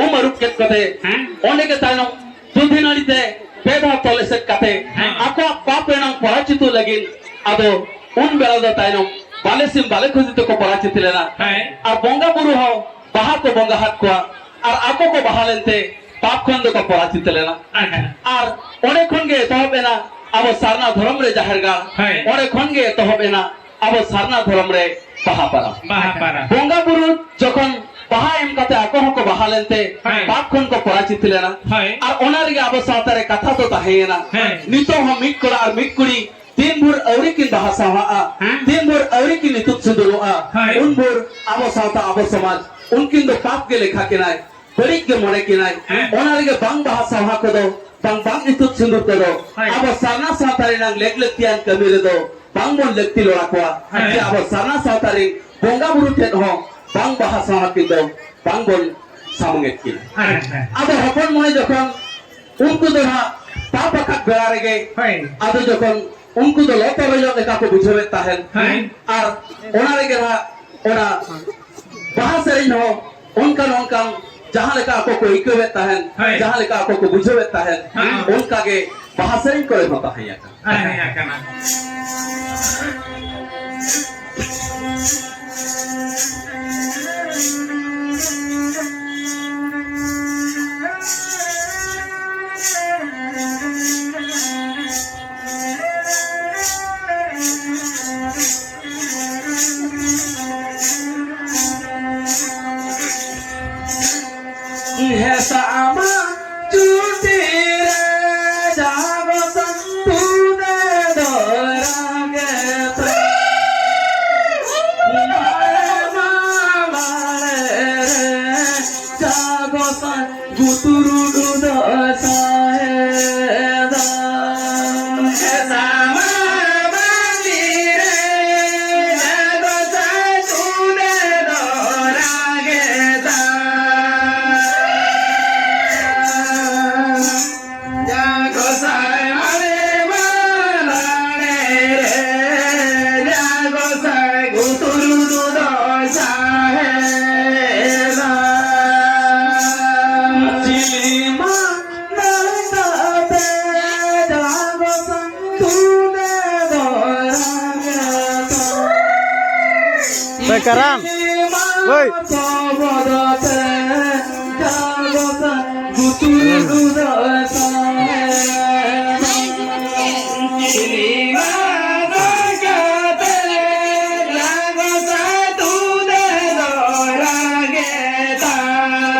ᱩᱢ ᱟᱹᱨᱩᱵ ᱠᱮᱫ ᱠᱚᱛᱮ, ᱦᱮᱸ᱾ ᱚᱸᱰᱮ ᱜᱮ ᱛᱟᱭᱱᱚᱢ ᱫᱩᱫᱷᱤ ᱱᱟᱹᱲᱤ ᱛᱮ ᱯᱮ ᱫᱷᱟᱣ ᱛᱚᱞ ᱮᱥᱮᱫ ᱠᱟᱛᱮ, ᱦᱮᱸ᱾ ᱟᱠᱚᱣᱟᱜ ᱯᱟᱯ ᱨᱮᱱᱟᱜ ᱯᱚᱨᱟᱪᱤᱛᱚ ᱞᱟᱹᱜᱤᱫ ᱟᱫᱚ ᱩᱱ ᱵᱮᱲᱟ ᱫᱚ ᱛᱟᱭᱱᱚᱢ ᱵᱟᱞᱮ ᱥᱤᱢ ᱵᱟᱞᱮ ᱠᱷᱩᱥᱤ ᱛᱮᱠᱚ ᱯᱚᱨᱟᱪᱤᱛ ᱞᱮᱱᱟ᱾ ᱦᱮᱸ᱾ ᱟᱨ ᱵᱚᱸᱜᱟ ᱵᱩᱨᱩ ᱦᱚᱸ ᱵᱟᱦᱟ ᱠᱚ ᱵᱚᱸᱜᱟ ᱟᱫ ᱠᱚᱣᱟ ᱟᱨ ᱟᱠᱚ ᱠᱚ ᱵᱟᱦᱟ ᱞᱮᱱᱛᱮ ᱯᱟᱯ ᱠᱷᱚᱱ ᱫᱚᱠᱚ ᱯᱚᱨᱟᱪᱤᱛ ᱞᱮᱱᱟ᱾ ᱟᱪᱪᱷᱟ᱾ ᱟᱨ ᱚᱸᱰᱮ ᱠᱷᱚᱱ ᱜᱮ ᱮᱛᱚᱦᱚᱵ ᱮᱱᱟ ᱟᱵᱚ ᱥᱟᱨᱱᱟ ᱫᱷᱚᱨᱚᱢ ᱨᱮ ᱡᱟᱦᱮᱨ ᱜᱟᱲ᱾ ᱦᱳᱭ᱾ ᱚᱸᱰᱮ ᱠᱷᱚᱱ ᱜᱮ ᱮᱛᱚᱦᱚᱵ ᱮᱱᱟ ᱟᱵᱚ ᱥᱟᱨᱱᱟ ᱫᱷᱚᱨᱚᱢ ᱨᱮ ᱵᱟᱦᱟ ᱯᱟᱨᱟᱵᱽ᱾ ᱵᱟᱦᱟ ᱯᱟᱨᱟᱵᱽ᱾ ᱵᱚᱸᱜᱟ ᱵᱩᱨᱩ ᱡᱚᱠᱷᱚᱱ ᱵᱟᱦᱟ ᱮᱢ ᱠᱟᱛᱮ ᱟᱠᱚ ᱦᱚᱸᱠᱚ ᱵᱟᱦᱟ ᱞᱮᱱᱛᱮ ᱦᱳᱭ᱾ ᱯᱟᱯ ᱠᱷᱚᱱ ᱠᱚ ᱯᱚᱨᱟᱡᱤᱛ ᱞᱮᱱᱟ᱾ ᱦᱳᱭ᱾ ᱟᱨ ᱚᱱᱟ ᱨᱮᱜᱮ ᱟᱵᱚ ᱥᱟᱶᱛᱟ ᱨᱮ ᱠᱟᱛᱷᱟ ᱫᱚ ᱛᱟᱦᱮᱸᱭᱮᱱᱟ᱾ ᱦᱳᱭ᱾ ᱱᱤᱛᱚᱜ ᱦᱚᱸ ᱢᱤᱫ ᱠᱚᱲᱟ ᱟᱨ ᱢᱤᱫ ᱠᱩᱲᱤ ᱛᱤᱱ ᱵᱷᱳᱨ ᱟᱹᱣᱨᱤ ᱠᱤᱱ ᱵᱟᱦᱟ ᱥᱟᱶᱦᱟᱜᱼᱟ, ᱦᱮᱸ᱾ ᱛᱤᱱ ᱵᱷᱳᱨ ᱟᱹᱣᱨᱤ ᱠᱤᱱ ᱤᱛᱩᱫ ᱥᱤᱸᱫᱩᱨᱚᱜᱼᱟ, ᱦᱳᱭ᱾ ᱩᱱ ᱵᱷᱳᱨ ᱟᱵᱚ ᱥᱟᱶᱛᱟ, ᱟᱵᱚ ᱥᱚᱢᱟᱡᱽ, ᱩᱱᱠᱤᱱ ᱫᱚ ᱯᱟᱯ ᱜᱮ ᱞᱮᱠᱷᱟ ᱠᱤᱱᱟᱭ, ᱵᱟᱹᱲᱤᱡ ᱜᱮ ᱢᱚᱱᱮ ᱠᱤᱱᱟᱭ᱾ ᱦᱮᱸ᱾ ᱚᱱᱟ ᱨᱮᱜᱮ ᱵᱟᱝ ᱵᱟᱦᱟ ᱥᱟᱶᱦᱟ ᱠᱚᱫᱚ, ᱵᱟᱝ, ᱵᱟᱝ ᱤᱛᱩᱫ ᱥᱤᱸᱫᱩᱨ ᱠᱚᱫᱚ, ᱦᱳᱭ᱾ ᱟᱵᱚ ᱥᱟᱨᱱᱟ ᱥᱟᱶᱛᱟ ᱨᱮᱱᱟᱜ ᱞᱮᱠ ᱞᱟᱹᱠᱛᱤᱭᱟᱱ ᱠᱟᱹᱢᱤ ᱨᱮᱫᱚ ᱵᱟᱝ ᱵᱚᱱ ᱞᱟᱹᱠᱛᱤ ᱞᱚᱲᱟ ᱠᱚᱣᱟ᱾ ᱦᱮᱸ᱾ ᱡᱮ ᱟᱵᱚ ᱥᱟᱨᱱᱟ ᱥᱟᱶᱛᱟ ᱨᱮᱱ ᱵᱚᱸᱜᱟ ᱵᱩᱨᱩ ᱴᱷᱮᱱ ᱦᱚᱸ ᱵᱟᱝ ᱵᱟᱦᱟ ᱥᱟᱶᱦᱟ ᱠᱤᱱ ᱫᱚ ᱵᱟᱝ ᱵᱚᱱ ᱥᱟᱢᱟᱝ ᱮᱫ ᱠᱤᱱᱟ᱾ ᱟᱪᱪᱷᱟ᱾ ᱟᱫᱚ ᱦᱚᱯᱚᱱ ᱢᱚᱬᱮ ᱡᱚᱠᱷᱚᱱ ᱩᱱᱠᱩ ᱫᱚ ᱱᱟᱦᱟᱜ ᱯᱟᱯ ᱟᱠᱟᱫ ᱵᱮᱲᱟ ᱨᱮᱜᱮ, ᱦᱳᱭ᱾ ᱟᱫᱚ ᱡᱚᱠᱷᱚᱱ ᱩᱱᱠᱩ ᱫᱚ ᱞᱚ ᱛᱚᱨᱚᱡᱚᱜ ᱞᱮᱠᱟ ᱠᱚ ᱵᱩᱡᱷᱟᱹᱣᱮᱫ ᱛᱟᱦᱮᱸᱱ, ᱦᱳᱭ᱾ ᱟᱨ ᱚᱱᱟ ᱨᱮᱜᱮ ᱱᱟᱦᱟᱜ ᱚᱱᱟ ᱵᱟᱦᱟ ᱥᱮᱨᱮᱧ ᱦᱚᱸ ᱚᱱᱠᱟᱱ ᱚᱱᱠᱟᱱ ᱡᱟᱦᱟᱸ ᱞᱮᱠᱟ ᱟᱠᱚ ᱠᱚ ᱟᱹᱭᱠᱟᱹᱣᱮᱫ ᱛᱟᱦᱮᱸᱱ, ᱦᱳᱭ᱾ ᱡᱟᱦᱟᱸ ᱞᱮᱠᱟ ᱟᱠᱚ ᱠᱚ ᱵᱩᱡᱷᱟᱹᱣᱮᱫ ᱛᱟᱦᱮᱸᱱ, ᱦᱮᱸ᱾ ᱚᱱᱠᱟ ᱜᱮ ᱵᱟᱦᱟ ᱥᱮᱨᱮᱧ ᱠᱚᱨᱮ ᱦᱚᱸ ᱛᱟᱦᱮᱸ ᱟᱠᱟᱱᱟ᱾ ᱛᱟᱦᱮᱸ ᱟᱠᱟᱱᱟ᱾ ᱦᱮᱸ ᱥᱟᱢᱟ ᱪᱩᱴᱤ ᱨᱮ ᱡᱟᱜᱚ ᱥᱟᱱᱛᱩ ᱫᱮ ᱫᱚᱨᱟ ᱜᱮ ᱛᱚ᱾ ᱵᱟᱲᱮ ᱢᱟ ᱵᱟᱲᱮ ᱨᱮ ᱡᱟᱜᱚ ᱥᱟᱱ ᱜᱩᱛᱩᱨᱩ ᱫᱩ ᱫᱚ ᱥᱟᱦᱮᱫᱟ᱾ ᱥᱟᱢᱟ ᱵᱟᱞᱤ ᱨᱮ ᱡᱟᱜᱚ ᱥᱟᱱᱛᱩ ᱫᱮ ᱫᱚᱨᱟ ᱜᱮ ᱛᱚ᱾ ᱡᱟ ᱜᱚᱸᱥᱟᱭ ᱟᱞᱮ ᱢᱟ ᱞᱟᱲᱮ ᱨᱮ, ᱡᱟ ᱜᱚᱸᱥᱟᱭ ᱜᱩᱛᱩᱨ ᱫᱩ ᱫᱚ ᱥᱟᱦᱮᱵᱟ᱾ ᱪᱤᱞᱤ ᱢᱟ ᱱᱟᱨᱥᱟ ᱟᱛᱮ, ᱡᱟ ᱜᱚᱸᱥᱟᱭ ᱛᱩᱞᱮ ᱫᱚ ᱨᱟᱜᱟ ᱛᱚ᱾ ᱳᱭ ᱠᱟᱨᱟᱢ, ᱳᱭ᱾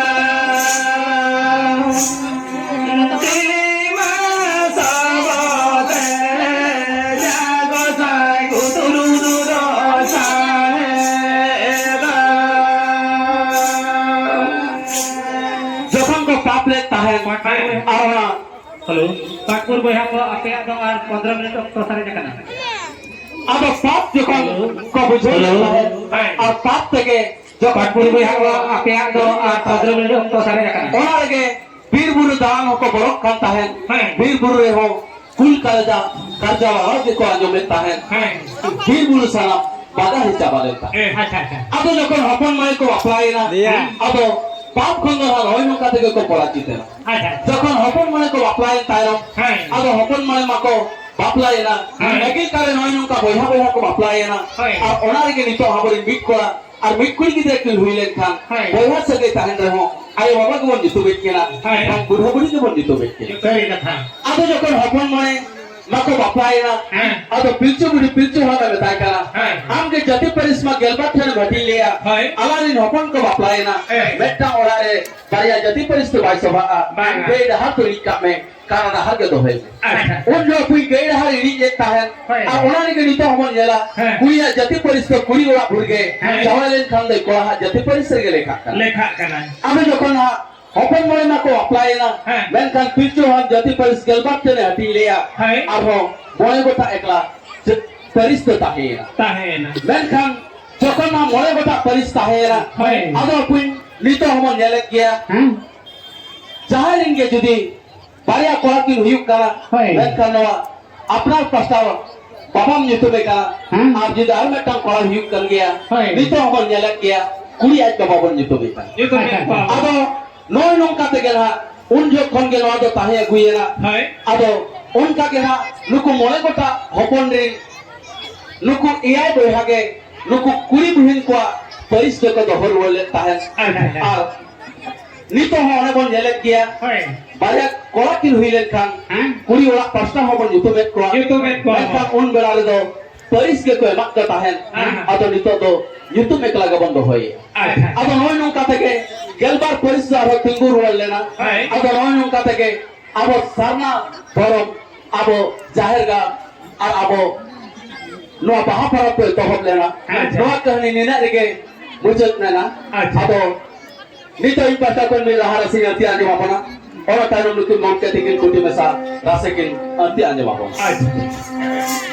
ᱟᱨ ᱚᱱᱟ ᱦᱮᱞᱳ᱾ ᱯᱟᱴᱯᱩᱨ ᱵᱚᱭᱦᱟ ᱠᱚ, ᱟᱯᱮᱭᱟᱜ ᱫᱚ ᱟᱨ ᱯᱚᱱᱫᱽᱨᱚ ᱢᱤᱱᱤᱴ ᱚᱠᱛᱚ ᱥᱟᱨᱮᱡ ᱟᱠᱟᱱᱟ᱾ ᱟᱫᱚ ᱯᱟᱯ ᱡᱚᱠᱷᱚᱱ ᱠᱚ ᱵᱩᱡᱷᱟᱹᱣ ᱞᱮᱫ ᱛᱟᱦᱮᱸᱫ, ᱟᱨ ᱯᱟᱯ ᱛᱮᱜᱮ ᱡᱚᱠᱷᱚᱱ ᱯᱟᱴᱯᱩᱨ ᱵᱚᱭᱦᱟ ᱠᱚ, ᱟᱯᱮᱭᱟᱜ ᱫᱚ ᱟᱨ ᱯᱚᱱᱫᱽᱨᱚ ᱢᱤᱱᱤᱴ ᱚᱠᱛᱚ ᱥᱟᱨᱮᱡ ᱟᱠᱟᱱᱟ᱾ ᱚᱱᱟ ᱨᱮᱜᱮ ᱵᱤᱨ ᱵᱩᱨᱩ ᱫᱟᱬᱟᱱ ᱦᱚᱸᱠᱚ ᱵᱚᱞᱚᱜ ᱠᱟᱱ ᱛᱟᱦᱮᱸᱫ᱾ ᱦᱮᱸ᱾ ᱵᱤᱨ ᱵᱩᱨᱩ ᱨᱮᱦᱚᱸ ᱠᱩᱞ ᱠᱟᱨᱡᱟ, ᱠᱟᱨᱡᱟ ᱨᱟᱲ ᱜᱮᱠᱚ ᱟᱸᱡᱚᱢᱮᱫ ᱛᱟᱦᱮᱸᱫ᱾ ᱦᱮᱸ᱾ ᱵᱤᱨ ᱵᱩᱨᱩ ᱥᱟᱱᱟᱢ ᱵᱟᱫᱟ ᱦᱮᱸ ᱪᱟᱵᱟ ᱞᱮᱱ ᱛᱟᱦᱮᱸᱫ᱾ ᱦᱮᱸ, ᱟᱪᱪᱷᱟ, ᱟᱪᱪᱷᱟ᱾ ᱟᱫᱚ ᱡᱚᱠᱷᱚᱱ ᱦᱚᱯᱚᱱ ᱢᱟᱹᱭ ᱠᱚ ᱵᱟᱯᱞᱟᱭᱮᱱᱟ, ᱫᱮᱭᱟ᱾ ᱟᱫᱚ ᱯᱟᱯ ᱠᱷᱚᱱ ᱫᱚ ᱱᱟᱦᱟᱜ ᱱᱚᱜᱼᱚᱭ ᱱᱚᱝᱠᱟ ᱛᱮᱜᱮ ᱠᱚ ᱯᱚᱨᱟᱡᱤᱛ ᱮᱱᱟ᱾ ᱟᱪᱪᱷᱟ᱾ ᱡᱚᱠᱷᱚᱱ ᱦᱚᱯᱚᱱ ᱢᱟᱹᱭ ᱠᱚ ᱵᱟᱯᱞᱟᱭᱮᱱ ᱛᱟᱭᱱᱚᱢ, ᱦᱮᱸ᱾ ᱟᱫᱚ ᱦᱚᱯᱚᱱ ᱢᱟᱹᱭ ᱢᱟᱠᱚ ᱵᱟᱯᱞᱟᱭᱮᱱᱟ᱾ ᱦᱮᱸ᱾ ᱟᱹᱜᱤᱞ ᱠᱟᱞ ᱨᱮ ᱱᱚᱜᱼᱚᱭ ᱱᱚᱝᱠᱟ ᱵᱚᱭᱦᱟ ᱵᱚᱭᱦᱟ ᱠᱚ ᱵᱟᱯᱞᱟᱭᱮᱱᱟ᱾ ᱦᱮᱸ᱾ ᱟᱨ ᱚᱱᱟ ᱨᱮᱜᱮ ᱱᱤᱛᱚᱜ ᱟᱵᱚᱨᱮᱱ ᱢᱤᱫ ᱠᱚᱲᱟ ᱟᱨ ᱢᱤᱫ ᱠᱩᱲᱤ ᱜᱤᱫᱽᱨᱟᱹ ᱠᱤᱱ ᱦᱩᱭ ᱞᱮᱱᱠᱷᱟᱱ, ᱦᱳᱭ᱾ ᱵᱚᱭᱦᱟ ᱥᱟᱹᱜᱟᱹᱭ ᱛᱟᱦᱮᱱ ᱨᱮᱦᱚᱸ ᱟᱭᱳ ᱵᱟᱵᱟ ᱜᱮᱵᱚᱱ ᱧᱩᱛᱩᱢᱮᱫ ᱠᱤᱱᱟ, ᱦᱳᱭ᱾ ᱵᱟᱝ ᱵᱩᱰᱷᱟᱹ ᱵᱩᱲᱦᱤ ᱜᱮᱵᱚᱱ ᱧᱩᱛᱩᱢᱮᱫ ᱠᱤᱱᱟ᱾ ᱥᱟᱹᱨᱤ ᱠᱟᱛᱷᱟ᱾ ᱟᱫᱚ ᱡᱚᱠᱷᱚᱱ ᱦᱚᱯᱚᱱ ᱢᱟᱹᱭ ᱢᱟᱠᱚ ᱵᱟᱯᱞᱟᱭᱮᱱᱟ, ᱦᱮᱸ᱾ ᱟᱫᱚ ᱯᱤᱞᱪᱩ ᱵᱩᱲᱦᱤ ᱯᱤᱞᱪᱩ ᱦᱟᱲᱟᱢᱮ ᱢᱮᱛᱟᱭ ᱠᱟᱱᱟ, ᱦᱮᱸ᱾ "ᱟᱢ ᱜᱮ ᱡᱟᱹᱛᱤ ᱯᱟᱹᱨᱤᱥ ᱢᱟ ᱜᱮᱞᱵᱟᱨ ᱴᱷᱮᱱᱮᱢ ᱦᱟᱹᱴᱤᱧ ᱞᱮᱭᱟ, ᱦᱳᱭ᱾ ᱟᱞᱟᱝ ᱨᱮᱱ ᱦᱚᱯᱚᱱ ᱠᱚ ᱵᱟᱯᱞᱟᱭᱮᱱᱟ, ᱦᱮᱸ᱾ ᱢᱤᱫᱴᱟᱝ ᱚᱲᱟᱜ ᱨᱮ ᱵᱟᱨᱭᱟ ᱡᱟᱹᱛᱤ ᱯᱟᱹᱨᱤᱥ ᱫᱚ ᱵᱟᱭ ᱥᱚᱵᱷᱟᱜᱼᱟ, ᱵᱟᱝᱟ᱾ ᱜᱟᱹᱭ ᱰᱟᱦᱟᱨ ᱫᱚ ᱤᱫᱤ ᱠᱟᱜ ᱢᱮ, ᱠᱟᱱᱟ ᱰᱟᱦᱟᱨ ᱜᱮ ᱫᱚᱦᱚᱭ ᱢᱮ᱾" ᱟᱪᱪᱷᱟ᱾ ᱩᱱ ᱡᱚᱠᱷᱚᱱ ᱠᱩᱲᱤ ᱜᱟᱹᱭ ᱰᱟᱦᱟᱨ ᱤᱲᱤᱡ ᱞᱮᱫ ᱛᱟᱦᱮᱸᱫ, ᱦᱳᱭ᱾ ᱟᱨ ᱚᱱᱟ ᱨᱮᱜᱮ ᱱᱤᱛᱚᱜ ᱦᱚᱸᱵᱚᱱ ᱧᱮᱞᱟ, ᱦᱮᱸ᱾ ᱠᱩᱲᱤᱭᱟᱜ ᱡᱟᱹᱛᱤ ᱯᱟᱹᱨᱤᱥ ᱫᱚ ᱠᱩᱲᱤ ᱚᱲᱟᱜ ᱵᱷᱳᱨ ᱜᱮ, ᱦᱮᱸ᱾ ᱡᱟᱶᱟᱭ ᱞᱮᱱᱠᱷᱟᱱ ᱫᱚ ᱠᱚᱲᱟᱣᱟᱜ ᱡᱟᱹᱛᱤ ᱯᱟᱹᱨᱤᱥ ᱨᱮᱜᱮ ᱞᱮᱠᱷᱟᱜ ᱠᱟᱱᱟ᱾ ᱞᱮᱠᱷᱟᱜ ᱠᱟᱱᱟ᱾ ᱟᱫᱚ ᱡᱚᱠᱷᱚᱱ ᱦᱟᱸᱜ ᱦᱚᱯᱚᱱ ᱢᱚᱬᱮ ᱢᱟᱠᱚ ᱵᱟᱯᱞᱟᱭᱮᱱᱟ, ᱦᱮᱸ᱾ ᱢᱮᱱᱠᱷᱟᱱ ᱯᱤᱞᱪᱩ ᱦᱟᱲᱟᱢ ᱡᱟᱹᱛᱤ ᱯᱟᱹᱨᱤᱥ ᱜᱮᱞᱵᱟᱨ ᱴᱷᱮᱱᱮ ᱦᱟᱹᱴᱤᱧ ᱞᱮᱭᱟ, ᱦᱳᱭ᱾ ᱟᱨᱦᱚᱸ ᱢᱚᱬᱮ ᱜᱚᱴᱟᱝ ᱮᱠᱞᱟ ᱡᱟᱹ-, ᱯᱟᱹᱨᱤᱥ ᱫᱚ ᱛᱟᱦᱮᱸᱭᱮᱱᱟ᱾ ᱛᱟᱦᱮᱸᱭᱮᱱᱟ᱾ ᱢᱮᱱᱠᱷᱟᱱ ᱡᱚᱠᱷᱚᱱ ᱦᱟᱸᱜ ᱢᱚᱬᱮ ᱜᱚᱴᱟᱝ ᱯᱟᱹᱨᱤᱥ ᱛᱟᱦᱮᱸᱭᱮᱱᱟ, ᱦᱳᱭ᱾ ᱟᱫᱚ ᱵᱚᱠᱚᱧ ᱱᱤᱛᱚᱜ ᱦᱚᱸᱵᱚᱱ ᱧᱮᱞᱮᱫ ᱜᱮᱭᱟ, ᱦᱮᱸ᱾ ᱡᱟᱦᱟᱸᱭ ᱨᱮᱱ ᱜᱮ ᱡᱩᱫᱤ ᱵᱟᱨᱭᱟ ᱠᱚᱲᱟ ᱠᱤᱱ ᱦᱩᱭᱩᱜ ᱠᱟᱱᱟ, ᱦᱳᱭ᱾ ᱢᱮᱱᱠᱷᱟᱱ ᱱᱚᱣᱟ ᱟᱯᱱᱟᱨ ᱯᱟᱥᱴᱟ ᱵᱟᱵᱟᱢ ᱧᱩᱛᱩᱢᱮ ᱠᱟᱱᱟ, ᱦᱮᱸ᱾ ᱟᱨ ᱡᱩᱫᱤ ᱟᱨ ᱢᱤᱫᱴᱟᱝ ᱠᱚᱲᱟ ᱦᱩᱭᱩᱜ ᱠᱟᱱ ᱜᱮᱭᱟ, ᱦᱳᱭ᱾ ᱱᱤᱛᱚᱜ ᱦᱚᱸᱵᱚᱱ ᱧᱮᱞᱮᱫ ᱜᱮᱭᱟ, ᱠᱩᱲᱤ ᱟᱡ ᱵᱟᱵᱟ ᱵᱚᱱ ᱧᱩᱛᱩᱢᱮ ᱠᱟᱱᱟ᱾ ᱧᱩᱛᱩᱢᱮ ᱠᱚᱣᱟ ᱵᱚᱱ᱾ ᱟᱫᱚ ᱱᱚᱜᱼᱚᱭ ᱱᱚᱝᱠᱟ ᱛᱮᱜᱮ ᱱᱟᱦᱟᱜ ᱩᱱ ᱡᱚᱠᱷᱚᱱ ᱜᱮ ᱱᱚᱣᱟ ᱫᱚ ᱛᱟᱦᱮᱸ ᱟᱹᱜᱩᱭᱮᱱᱟ᱾ ᱦᱳᱭ᱾ ᱟᱫᱚ ᱚᱱᱠᱟ ᱜᱮ ᱱᱟᱦᱟᱜ ᱱᱩᱠᱩ ᱢᱚᱬᱮ ᱜᱚᱴᱟᱝ ᱦᱚᱯᱚᱱ ᱨᱤᱱ ᱱᱩᱠᱩ ᱮᱭᱟᱭ ᱵᱚᱭᱦᱟ ᱜᱮ ᱱᱩᱠᱩ ᱠᱩᱲᱤ ᱵᱩᱦᱤᱱ ᱠᱚᱣᱟᱜ ᱯᱟᱹᱨᱤᱥ ᱫᱚᱠᱚ ᱫᱚᱦᱚ ᱨᱩᱣᱟᱹᱲ ᱞᱮᱫ ᱛᱟᱦᱮᱸᱫ᱾ ᱟᱪᱪᱷᱟ, ᱟᱪᱪᱷᱟ᱾ ᱟᱨ ᱱᱤᱛᱚᱜ ᱦᱚᱸ ᱚᱱᱮ ᱵᱚᱱ ᱧᱮᱞᱮᱫ ᱜᱮᱭᱟ, ᱦᱳᱭ᱾ ᱵᱟᱨᱭᱟ ᱠᱚᱲᱟ ᱠᱤᱱ ᱦᱩᱭ ᱞᱮᱱᱠᱷᱟᱱ, ᱦᱮᱸ᱾ ᱠᱩᱲᱤ ᱚᱲᱟᱜ ᱯᱟᱥᱴᱟ ᱦᱚᱸᱵᱚᱱ ᱧᱩᱛᱩᱢᱮᱫ ᱠᱚᱣᱟ᱾ ᱧᱩᱛᱩᱢᱮᱫ ᱠᱚᱣᱟ ᱵᱚᱱ᱾ ᱢᱮᱱᱠᱷᱟᱱ ᱩᱱ ᱵᱮᱲᱟ ᱨᱮᱫᱚ ᱯᱟᱹᱨᱤᱥ ᱜᱮᱠᱚ ᱮᱢᱟᱜ ᱠᱚ ᱛᱟᱦᱮᱸᱫ᱾ ᱦᱮᱸ, ᱦᱮᱸ᱾ ᱟᱫᱚ ᱱᱤᱛᱚᱜ ᱫᱚ ᱧᱩᱛᱩᱢ ᱮᱠᱞᱟ ᱜᱮᱵᱚᱱ ᱫᱚᱦᱚᱭᱮᱫᱼᱟ᱾ ᱟᱪᱪᱷᱟ᱾ ᱟᱫᱚ ᱱᱚᱜᱼᱚᱭ ᱱᱚᱝᱠᱟ ᱛᱮᱜᱮ ᱜᱮᱞᱵᱟᱨ ᱯᱟᱹᱨᱤᱥ ᱫᱚ ᱟᱨᱦᱚᱸ ᱛᱤᱸᱜᱩ ᱨᱩᱣᱟᱹᱲ ᱞᱮᱱᱟ᱾ ᱦᱳᱭ᱾ ᱟᱫᱚ ᱱᱚᱜᱼᱚᱭ ᱱᱚᱝᱠᱟ ᱛᱮᱜᱮ ᱟᱵᱚ ᱥᱟᱨᱱᱟ ᱫᱷᱚᱨᱚᱢ, ᱟᱵᱚ ᱡᱟᱦᱮᱨ ᱜᱟᱲ ᱟᱨ ᱟᱵᱚ ᱱᱚᱣᱟ ᱵᱟᱦᱟ ᱯᱚᱨᱚᱵᱽ ᱠᱚ ᱮᱛᱚᱦᱚᱵ ᱞᱮᱱᱟ᱾ ᱟᱪᱪᱷᱟ᱾ ᱱᱚᱣᱟ ᱠᱟᱹᱦᱱᱤ ᱱᱤᱱᱟᱹᱜ ᱨᱮᱜᱮ ᱢᱩᱪᱟᱹᱫ ᱢᱮᱱᱟ᱾ ᱟᱪᱪᱷᱟ᱾ ᱟᱫᱚ ᱱᱤᱛᱚᱜ ᱤᱧ ᱯᱟᱦᱴᱟ ᱠᱷᱚᱱ ᱢᱤᱫ ᱞᱟᱦᱟ ᱨᱮ ᱥᱤᱧ ᱟᱹᱛᱤ ᱟᱸᱡᱚᱢ ᱟᱵᱚᱱᱟ᱾ ᱚᱱᱟ ᱛᱟᱭᱱᱚᱢ ᱱᱩᱠᱤᱱ ᱜᱚᱢᱠᱮ ᱛᱤᱠᱤᱱ ᱠᱩᱴᱤ ᱢᱮᱥᱟ ᱨᱟᱥᱮ ᱠᱤᱱ ᱟᱹᱲᱛᱤ ᱟᱸᱡᱚᱢ ᱟᱵᱚᱱ᱾ ᱟᱪᱪᱷᱟ᱾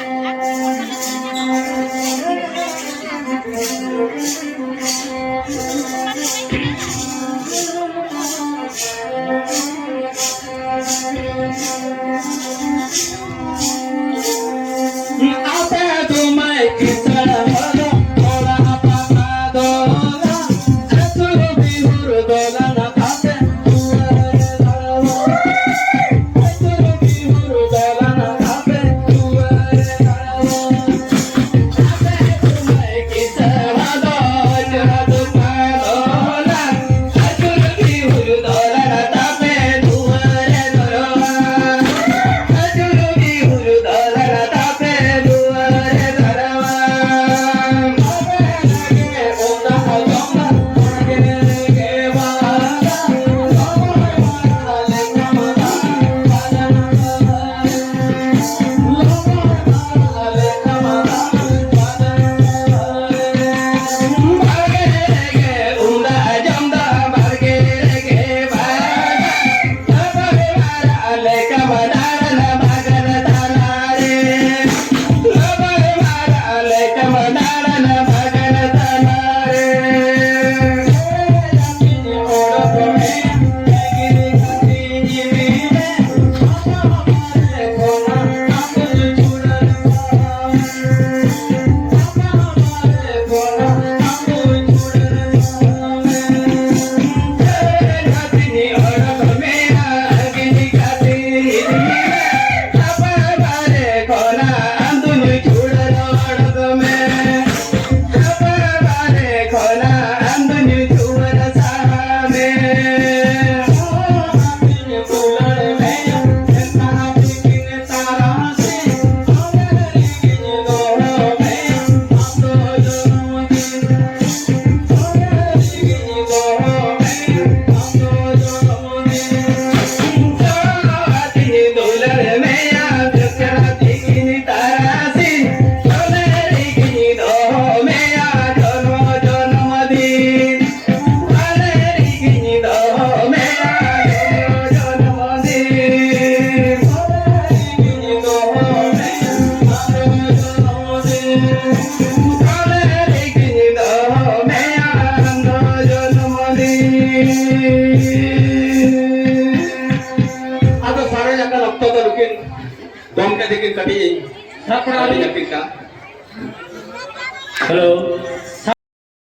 ᱛᱟᱞᱮ ᱨᱮᱜᱤᱧ ᱫᱚᱦᱚ ᱢᱮᱭᱟ ᱟᱢ ᱫᱚ ᱡᱚᱱᱢ ᱫᱤᱱ᱾ ᱟᱫᱚ ᱥᱟᱨᱮᱡ ᱟᱠᱟᱱ ᱚᱠᱛᱚ ᱫᱚ ᱱᱩᱠᱤᱱ ᱜᱚᱢᱠᱮ ᱛᱟᱹᱠᱤᱱ ᱠᱟᱹᱴᱤᱡ ᱤᱧ ᱥᱟᱯᱲᱟᱣ ᱟᱹᱰᱤ ᱞᱟᱹᱠᱛᱤᱜ ᱠᱟᱱ᱾ ᱦᱮᱞᱳ᱾